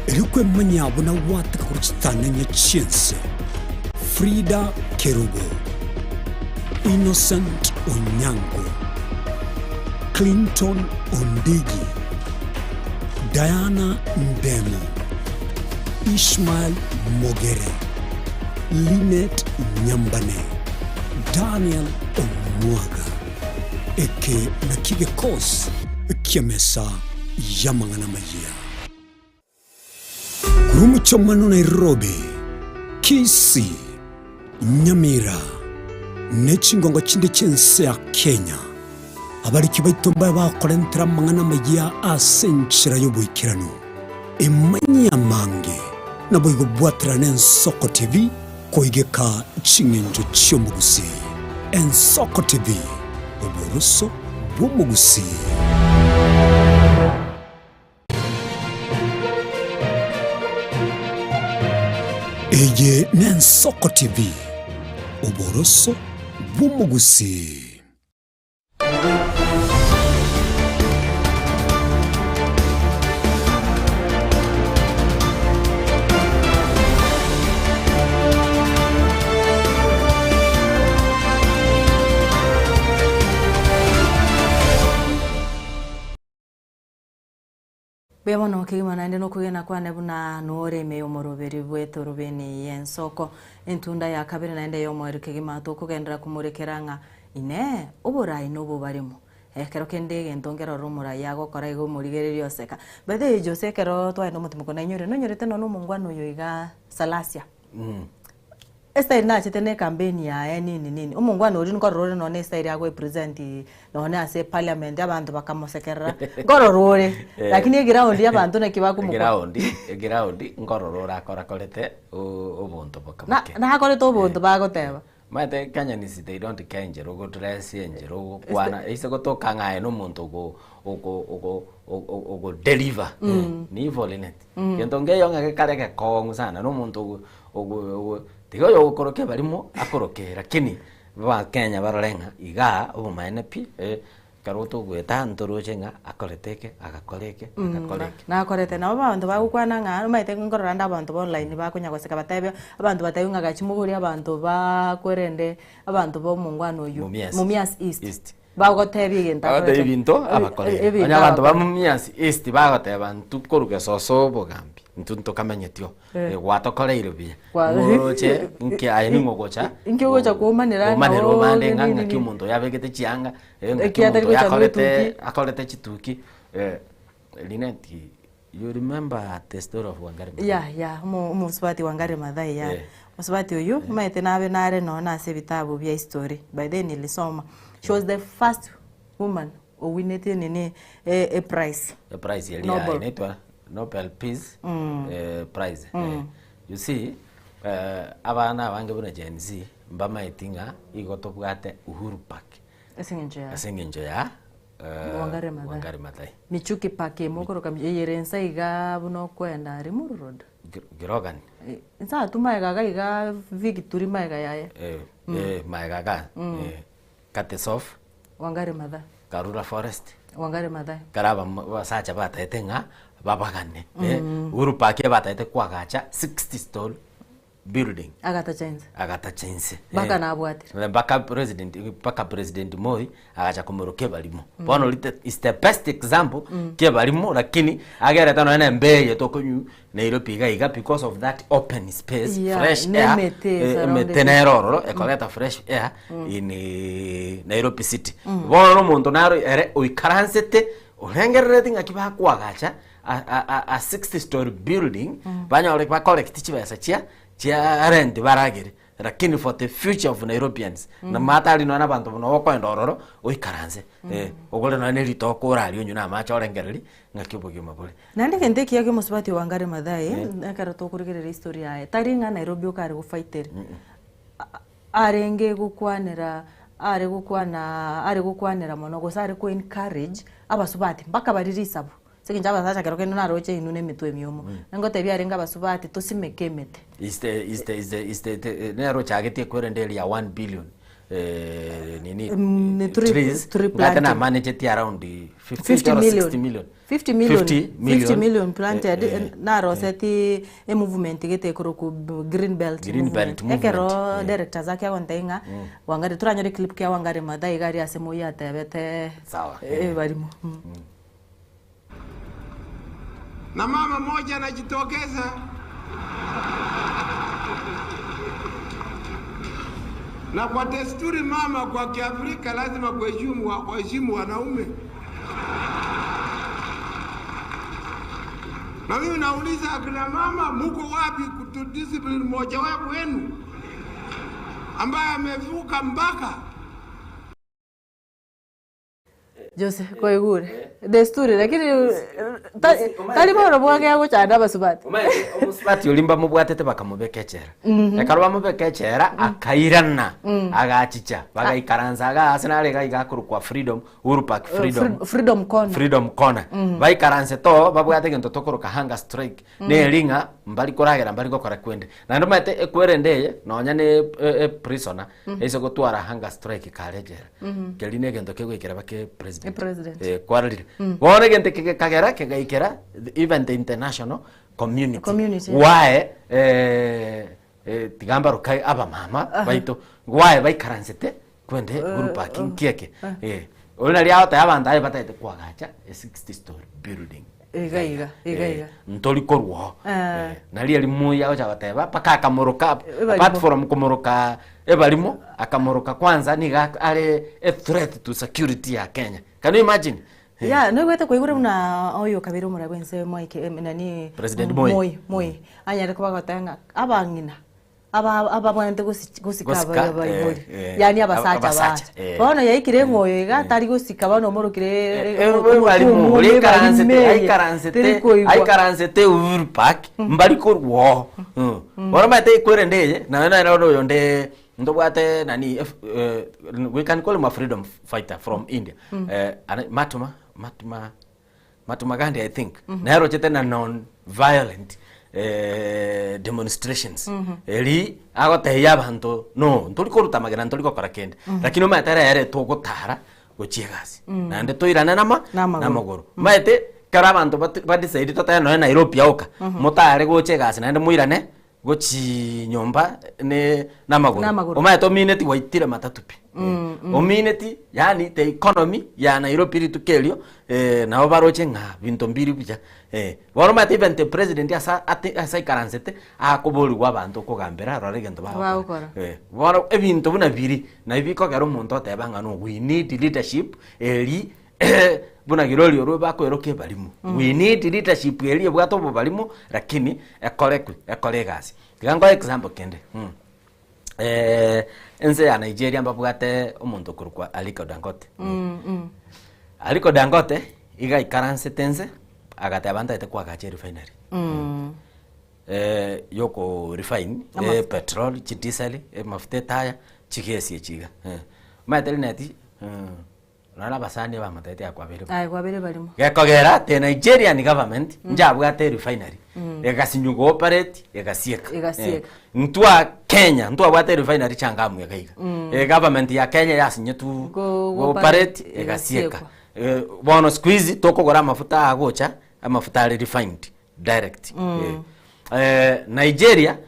erio kwemanyia buna gwateka korwa chitang'anya chi'ense. Frida Kerubo, Innocent Onyango, Clinton Ondigi, Diana Ndemo, Ishmael Mogere, Linet Nyambane, Daniel Omwaga. Eke nakio gekosi ki'emesa y'amang'ana amayia. Korwa omochie Nairobi, Kisii, Nyamira, ne chingongo chinde chi'ense ya Kenya, abariki baito mbabe bakorentera amang'ana amayia ase enchera y'oboikeranu. Emanyie amange, naboigo bwaterane Ensoko TV koigeka ching'encho chi'omogusii. Ensoko TV, oboroso bw'omogusii. Eye n'Ensoko TV, oboroso bw'omogusii. Mbuya mono kegima naende nokwegena kwane buna nore ime y'omoroberi bw'etorobeni y'ensoko entunda ya kabere naende y'omoerio kegima tokogenderera komorekera ng'a Inee! Oborai nobobarimo? Ekero kende egento nkerore omorai agokora iga omorigereria oseka. By the way Jose ekero twagenda omotimoko nainyorire nonyorete nonya omongwana oyo iga Salasia. Estyle nachete na ecampaign yaye nini nini, omongwana oria nkorora ore nonya estyle agoepresent nonya ase eparliament abanto bakamosekerera, nkorora ore lakini eground abanto naki bakomokora. Eground, eground nkorora ore akorakorete obonto boke boke. Nakorete obonto bagoteba. Omanyete Kenyans they don't care enchera ogodress, enchera ogokwana, ase gotoka ng'a aye nomonto ogo ogo ogo ogo deliver nigo Linet. Gento nkeiyo ng'a gekare gekong'u sana na omonto ogo ogo ogo tiga oyo ogokorokia barimo akoroke lakini abakenya barore ng'a igaa obomaene pi. Ekero togoeta ntoroche ng'a akorete eke, agakora eke, agakora eke. Nakorete. Nabo abanto bagokwana ng'a omanyete nkorora ande abanto ba online bakonya goseka batebe, abanto batebiwa ng'a gachia moborie abanto bakwerende abanto ba omongwana oywo, Mumias. Mumias East. East. Bagotebia egento Bagotebia akorete. ebinto abakorire. Ebinto Onye abanto ba abakorire. Mumias East bagoteba intwe korwa gesoso obogambi, intwe ntokamenyeti oo. Eh. Gwatokoreire buya. Kwa- Ng'oroche nki aye ning'o ogocha Inki ogocha koumanera ng'a koumanera oo, obande ng'a nini, ng'aki nini. omonto oyo abegete chianga, ng'aki Ekiagera omonto oyo gocha akorete bwetuki. akorete chituki. Linet, you remember the story of Wangari Maathai? Yeah, yeah, omo omosubati Wangari Maathai yeah. Eh. Omosubati oyio, omanyete nabe nare nonye na ase ebitabu bia history, by then nilisoma. She was the first woman owinete nini e eprize. Eprize eria Nobel. inaitwa Nobel Peace Prize. You see, abana abange buna Gen Z mbamaeti ng'a igo tobwate Uhuru Park Ase eng'encho ya ase eng'encho ya. Wangari Maathai. Wangari Maathai. Michuki Park emokoroka eyere nsa iga buna okoenda Limuru Road. Grogan. Nsa atu maega iga iga Victory maega yaye. Maega iga Katesof. Wangari Maathai. Karura Forest. Wangari Maathai. Ekero abasacha batagete ng'a babagane. Uhuru Park ebataete koagacha 60 story building. Agatacha inse. Agatacha inse. Mpaka nabwatire. Mpaka president, mpaka president Moi agacha komoroka ebarimo. Bono oria the is the best example kia ebarimo lakini agerete nonya na embeo eye tokonywa Nairobi iga iga because of that open space, Yeah, fresh na air, emete surrounded. emete nere ororo ekoreta fresh air in Nairobi city. Bono omonto naro ere oikaransete orengerereti ng'aki bakoagacha a- a- a- a 60 story building banyore ba collect chibesa chia chia rent baragere lakini for the future of Nairobians namatari nonya na abanto buna okoenda ororo oikaranse ogore nonya na eritoke orarie onywe na amache orengereri ng'aki obogima bore. Naende egento ekiya kia omosubati Wangari Maathai, ekero tokorigereria history yaye, tari ng'a Nairobi okare gofaitera, arenge gokwanera are gokwana are gokwanera mono gose are ko encourage abasubati mpaka baria risabu. Ase eng'encho abasacha ekero kende naroche inwe na emetwe emiomo, ngotebia arenge abasubati tosimeke emete. Is the is the is the is the the nere ochagetie kwerenda eria 1 billion nini Mm, tree- trees tree ngate planting. namanagetie around 50 50 or million. 60 million 50 million 50 million, 50 million planted eh, naroseti emovement gete ekoroku green belt Green Belt movement, ekero eh. directors ake agontebia ng'a Wangari toranyore clip kia Wangari Maathai iga aria ase moi atebete Sawa, barimo. Na mama moja anajitokeza na kwa desturi mama kwa Kiafrika lazima kuheshimu kuheshimu wanaume. Na mimi nauliza akina mama, muko wapi kutudiscipline mmoja wapo wenu ambaye amevuka mpaka? Jose kwaigure desturi lakini tari bono bwagea gochanda abasubati. Omosubati oria mbamobwatete bakamobeka echela. Ekero bamobeka echela akairana agachicha bagaikaransa iga ase nare iga iga akorokwa freedom Uhuru Park freedom Freedom corner. Freedom corner. Baikaransete oo babwate egento tokoroka hunger strike neri ng'a mbari koragera mbari gokora kwende. Naende omanyete ekwerende eye nonya na eprisoner ase gotwara hunger strike kare echela. Keria na egento kegoikera baka epresident. Epresident. Kwarorire. Bono egento eke gekagera kegaikera even the international community. Community. Why tiga mbaroke abamama baito why baikaransete kwende Uhuru Park nki eke. Oria naria agoteba abanto aye batagete koagacha a 60 story building. Iga iga, iga iga. Ntori korwa oo. Naria eri Moi agocha goteba mpaka akamoroka Ebarimo. apart from komoroka ebarimo, akamoroka kwanza nigo are a threat to security ya Kenya. Can you imagine? Yeah, noigwete kwaigure buna oyo kabere omorabwo bwense Mwai Ki- nani President Moi. Moi, Moi. Anyare koba agoteba ng'a abang'ina aba ababwenerete gosi gosika Gosika, abaria baibori eh, yaani abasacha abasacha, bacha eh. bono yaikire eng'oyo iga tari gosika bono omorokire Mwalimu omotu oria omwome aikaransete barime eye aikaransete teri koigwa aikaransete Uhuru Park mbari korwa oo bono omanyete ekwerende eye naye nere ore oyonde ntobwate nani we can call him a freedom fighter from India Mahatma Mahatma Mahatma Gandhi I think nere ochete na non violent demonstrations eri agotebia abanto no ntori koruta amagena ntori gokora kende lakini omanyete ere ere togotara gochia egasi naende toirane nama Namagoro. namagoro omanyete ekero abanto badecide totebe nonye Nairobi aoka motare gocha egasi naende moirane gochi nyomba ne namagoro Namagoro. omanyete omineti gwaitire matatu pi omineti yaani the economy ya Nairobi rituko erio nabo baroche ng'a binto mbiri buya bono omanyete even the president asa ate ase aikaransete akoborigwa abanto okogambera arore egento bagokora Bagokora. Bono ebinto buna biri nabi bikogera omonto oteba ng'a no we need leadership eri buna kirori orwo bakoeroka ebarimo we need leadership eri ebwate obobarimo lakini ekorekwe ekore egasi. Tiga nkoe example kende ense ya Nigeria mbabwate omonto okorokwa Aliko Dangote. Aliko Dangote iga aikaransete ense agateba ntagete koagacha erefinery yoko refine Amafuta. petrol chidiesel emafuta etaya chigesi echi iga. Omanyete rineti. Nonye na abasani bamotebeti aye kwabeire Aye kwabeire barimo. Gekogera the Nigerian government njabwate erefinery Mm. egasinywa gooperate egasieka. Egasieka. Eh, ntwa Kenya ntwabwate erefinery changamwe iga iga. Egovernment ya Kenya yasinyetu Go- gooperate gooperate, egasieka. egasiekwa. Eh, bono siku hizi tokogora amafuta agocha amafuta are refined direct. Mm. Eh, eh, Nigeria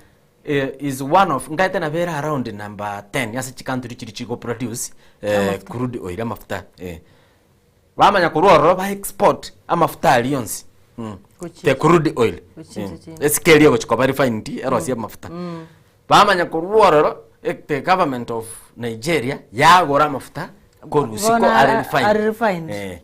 eh, is one of nkaete nabo ere around number 10 ase chicountry chiri chigo produce eh, Amafuta. crude oil amafuta eh. Bamanya korwa ororo ba export amafuta aria onsi mm. Gochia- the crude oil Gochia mm. chinde. Esike eria egochi koba refined erosie amafuta Mm. bamanya korwa ororo eh, the government of Nigeria yagora amafuta korwa isiko Bono are refined are refined. eh.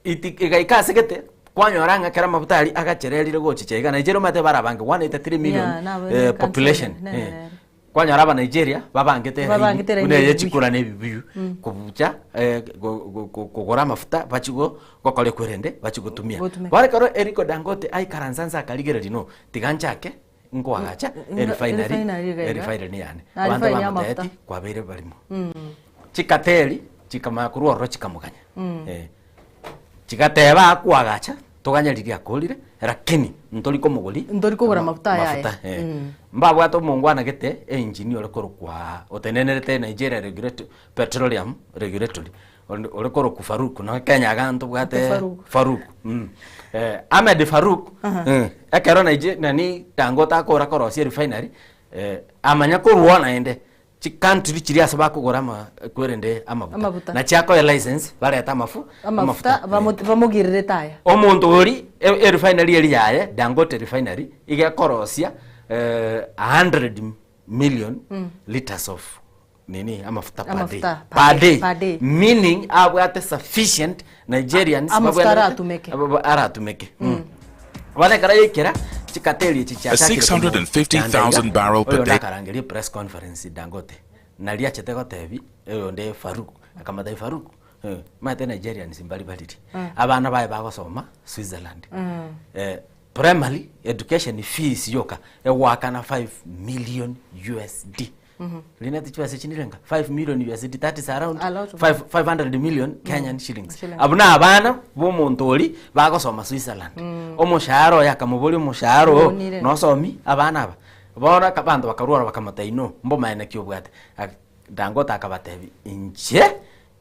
Iti egaika ase gete, kwanyora ng'a ekero amafuta aria agachererire gochicha iga, Nigeria omanyete barabange 183 million Yeah, nabo eh, ne country population nene eh. nere. Kwanyora aba Nigeria babangete eraini Babangete eraini buna eye ebibuyu. chikura na ebibuyu Mm. kobucha eh, go- go- go- kogora amafuta bachie go gokora ekwerende bachie gotumia. Gotumeka. Bono ekero Eriko Dangote aikaransa nse akarigereria no, tiga nchake nkoagacha erefinery Erefinery iga iga. erefinery yane. Na Abanto refine ya bamotebeti amafuta. kwabeire barimo. Mm. Chikateri chikamanya korwa ororo chikamoganya. Mm. Eh. Chigateba akoagacha toganye riria akorire lakini ntori komogori Ntori kogora mafuta aya mafuta aya. eh. Mm. Mbabwate omongwana gete engineer ore korokwa otenenerete Nigeria Regulatory Petroleum Regulatory ore ore korokwa Farouk no Kenya iga ntobwate Farouk. Farouk mm. Eh, Ahmed Farouk Aha. eh, ekero Nigeria nani Dangote akora korosia refinery eh, amanya korwa naende Chicountry chiria ase bakogora ama kwerende amaguta. Amaguta. Na chiakoe license barete amafu Amafuta bamo- bamogirire taya. Omonto ori e- erefinery eri yaye Dangote refinery iga ekorosia eh, 100 million Mm. liters of nini amafuta per day. Amafuta per Per day, day. per day. Meaning abwate sufficient Nigerians Amafuta babwenerete- aratumeke. aba- aratumeke. Mm. Bono ekero yaikera chikateri echi A chiachakire 650,000 barrel per Oyo day. nakarangeria press conference Dangote nari achete gotebi oyonde Farouk akamotebia Farouk eh, omanyete Nigerians mbari bariri Mm. abana baye bagosoma Switzerland Mm. eh, primary education fees yoka egoakana 5 million USD Mhm. Linet chibesa echi nirenga 5 million USD that is around A lot of 500 million Kenyan shillings. Shillings. Abwo na abana bomonto ori bagosoma Switzerland. Omoshahara oye akamoboria omoshahara oo Obonire. nosomi abana aba. Bono aka abanto bakarwara bakamotebia no mbomaene ki obwate. Ak Dangote akabatebia inche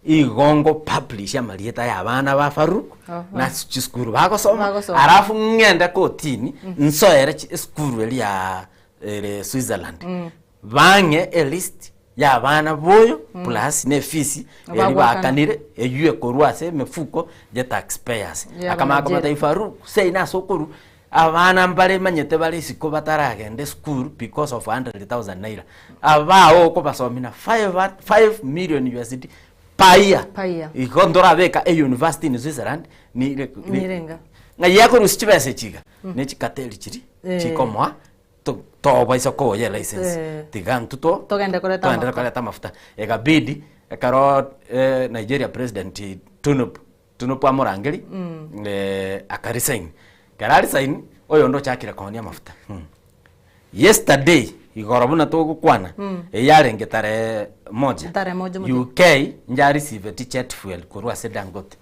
igo ngo publish amarieta ya abana ba Farouk Aha. na chisukuru bagosoma Bagosoma. alafu ng'ende kotini nsoere chi esukuru eria ya ere Switzerland. Bang'e elist y'abana boyo plus ne efees eri Abagwakana. baakanire eywo ekorwa ase emefuko ya taxpayers. Ya Akamanya Abanigeria. kobatebia Farouk seino ase okorwa abana mbare manyete bare isiko bataragenda esukuru because of 100,000 naira. Abao okobasomia na 5 million USD per year. Per year. Igo ntorabeka e university in Switzerland nire Nirenga. ng'a yakorusia chibesa echi iga ne chikateri chiri Eh. chikomoa to- tobaisa kogoya license Eh. tiga intwe to Togende koreta togenderere amafuta. koreta amafuta ekabidi ekero eh, Nigeria president Tinubu Tinubu amorangeri Mm. eh, akaresign ekero aresign oyonde ochakire koonia amafuta mm. Yesterday igoro buna togokwana Mm. eyarenge tarehe moja Tarehe moja moja. UK njareceive jet fuel korwa ase Dangote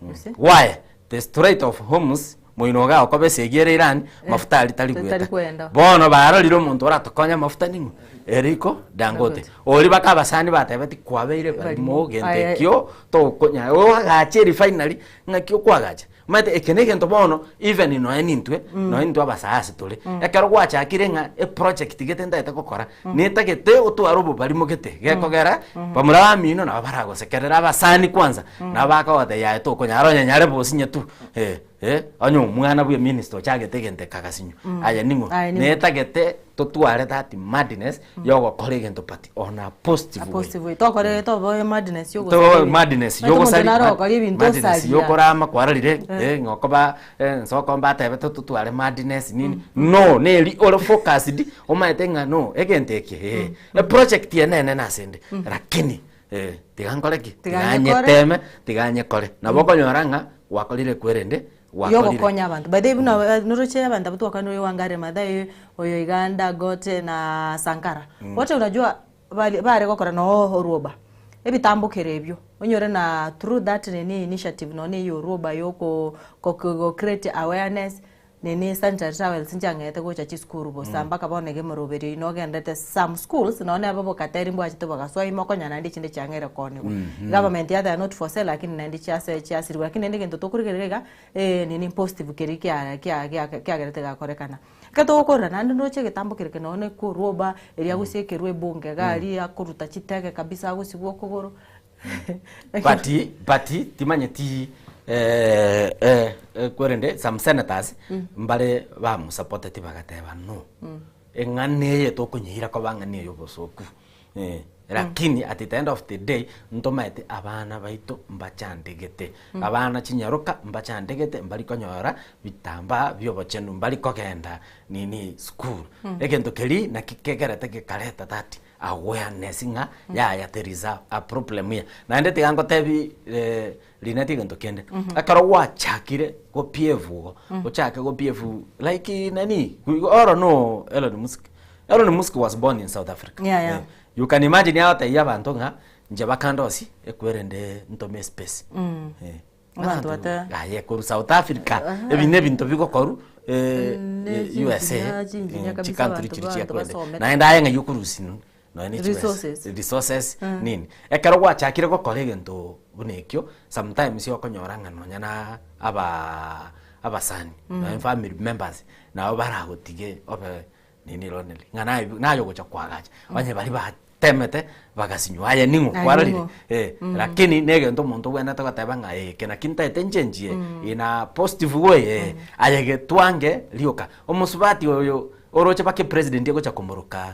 You see? Why? The Strait of Hormuz moino iga okoba esegi ere Iran Eh, mafuta aria tari tari goeta. kwenda. Bono barorire omonto oratokonye amafuta ning'o? Eriko Dangote. Dangote. Oria baka abasani batebeti kwabeire barimo Barimo. gento Aye. ekio tokonya oagache erefinery ng'aki okoagacha. Omanyete eke na egento bono even nonya nintwe nonya intwe abasae ase tore ekero gwachakire ng'a eproject gete ntagete gokora netagete otware obobarimo gete gekogera bamura bamino nabo baragosekerera abasani kwanza nabo bakogotebia yaye tokonyara onye nyare bosinye tu eh eh onye omwana bwe eminister ochagete egento eke agasinywa aye ning'o Aye ning'o? netagete totware that madness yogokora egento but on a positive A way. positive way. Tokore toboe madness To yogosaria. madness Omanyete omonto yogosaria naro okoria ebinto madness osaria. yokorama kwarorire Eh. eh, ng'oko ba eh, nsoko mbatebete totware madness nini no neri ore focused omanyete ng'a no egento eke eh eproject eye nene nasende lakini eh, tiga nkore ki Tiga tiga nyekore. nyeteme tiga nyekore nabo okonyora ng'a gwakorire kwerende gwakorire Yogokonya abanto. By the way buna noroche abanto abwo twakwanire oyo Wangari Maathai, oyo iga Dangote na Sankara. Wote unajua bari bare gokora noo oruoba. Ebitambokero ebio. Onyore na through that nini initiative nonye ya Oruba ya oko go create awareness, nini sanitary towels nchiang'ete gocha chisukuru bosa mpaka bono iga emoroberio oyio nogenderete some schools nonye aba bokateri mbwachete bogasoa ime okonyora naende echinde chiang'eire koonigwa. Government yateba not for sale lakini naende chiase chiasirigwe lakini naende egento tokorigereria iga nini positive keria kia kia kia kiagerete gakorekana. Ekero togokorera naende ndoche egetambo kere kere nonye na Oruba eria agosiekerwa ebunge iga aria akoruta chitege kabisa agosibwa okogoro. But but timanyeti eh, eh, eh, kwerende some senators mbare bamusapoteti bagateba no eng'ana eye tokonyeira koba ng'a neya obosoku eh, lakini at the end of the day ntomaete abana baito mbachandegete abana chinyaroka mbachandegete mbari konyora bitambaa bia obochenu mbari kogenda nini school egento keria naki kegerete gekareta that Awareness ng'a yaya there is a, a problem here. Naende tiga ngotebi eh, Linet egento kende. Ekero gwachakire go-behave igo, ochake go-behave like nani, oro no Elon Musk. Elon Musk was born in South Africa. Yeah, yeah. Eh, you can imagine agotebia abanto ng'a inche bakandosie ekwerende ntome space. Eh. Abanto bate- Aye korwa South Africa, ebi nebinto bigokorwa eh, Ne eh, chinginya, USA, chinginya eh, kabisa chicountry abanto chiria abanto chiakwende. basomete. Naende aye ng'ai okorusia nonya ne chibesa. Resources. Resources, nini. Ekero gwachakire gokora egento buna ekio, sometimes okonyora ng'a nonya na abaa abasani, nonya family members, nabo baragotige obe nini lonely, ng'a naye naye ogocha koagacha, onye baria batemete bagasinywa aye ning'o Aye kwarorire ning'o. eh, lakini na egento omonto obwenerete goteba ng'a eh eke naki ntaete nchenchie in a positive way eh, aye getwange rioka. Omosubati oyo oroche mpaka epresident egocha komoroka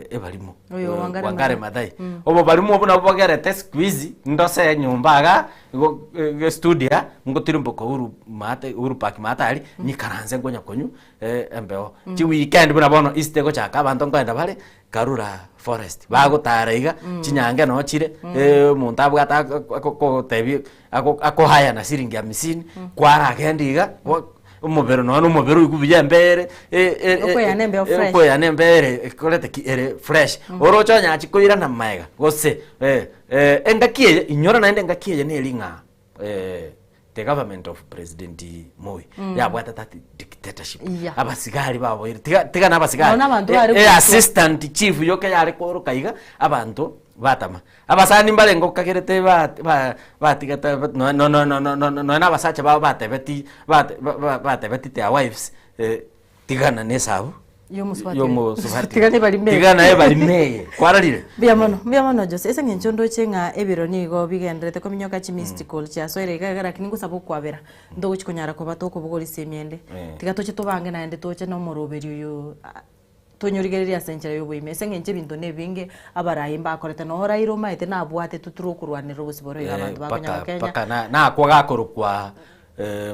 ebarimo Oyo Wangari Wangari Maathai. Maathai. Obobarimo obwo nabwo bogerete siku hizi ndose enyomba iga igo estudio aa ngotirimboka Uhuru maate Uhuru Park maate aria nyikaranse nkonya konywa embeo. Chiweekend buna bono Easter egochaka abanto nkoenda bare Karura forest bagotara iga chinyange noo chire omonto abwate akogotebia akohaya na siringi hamsini kwaragenda iga omobere nonya na omobere oigwe buya embere Okoyana embeo fresh. okoyana embere ekorete ki ere fresh oroche onyachi koirana magega gose engaki eye inyora naende engaki eye neri ng'a the government of President Moi yabwate that dictatorship abasigari baboire tiga tiga na abasigari Nonya abanto bare goitwa. assistant chief yoka yare koroka iga abanto batama abasani mbarenge okagerete ba ba batigete no no no no no nonya na abasacha babo batebeti bate ba ba batebeti their wives tigana na esabu Y'omosubati. y'omosubati. Tiga nebarime. Tiga naye barime kwarorire Mbuya mono, mbuya mono Jose. Ase eng'encho ndoche ng'a ebiro nigo bigendererete kominyoka chimissed call chiasoire iga iga lakini ngosaba okwabera ntogochi konyara koba tokobogoria emiende. Eh. Tiga toche tobange naende toche na omoroberi oyo ah, tonyorigererie ase enchera ya oboime. Ase eng'encho ebinto na ebinge abarai mbakorete noo Raila omaete nabwate toture okorwanerera obosibore iga Eh, abanto bakonyara paka Kenya. paka na nakwo gakorokwa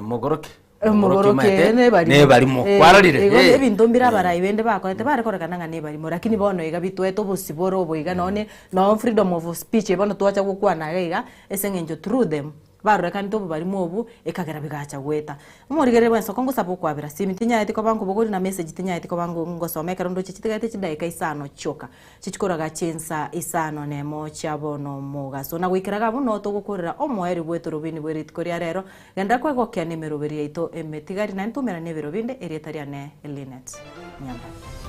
mogoroki Omogoroki nebarimo nebarimo kwarorire Igo eh. ebinto mbire abarai bende bakorete bare korekana ng'a nebarimo lakini bono iga bitwete obosibore obo iga nonye noo freedom of speech bono twacha gokwana iga iga ase eng'encho through them barorekanete obobarimo obwo ekagera bigacha goeta. Omorigereria bwa ensoko ngosaba okwabera simi tinyaeti koba nkobogori na message tinyaeti koba ngosoma ekero ndoche chitigarete chidaeka isano chioka. Chichikoraga chinsa isano nemo chia bono mogaso. Na goikera iga abwo noo togokorera omoerio bw'etorobini bwe rituko ria rero. Genderera kwegokia nemeroberi yaito emetigari, naende toumerane nebiro binde. Erieta riane Linet Nyambane.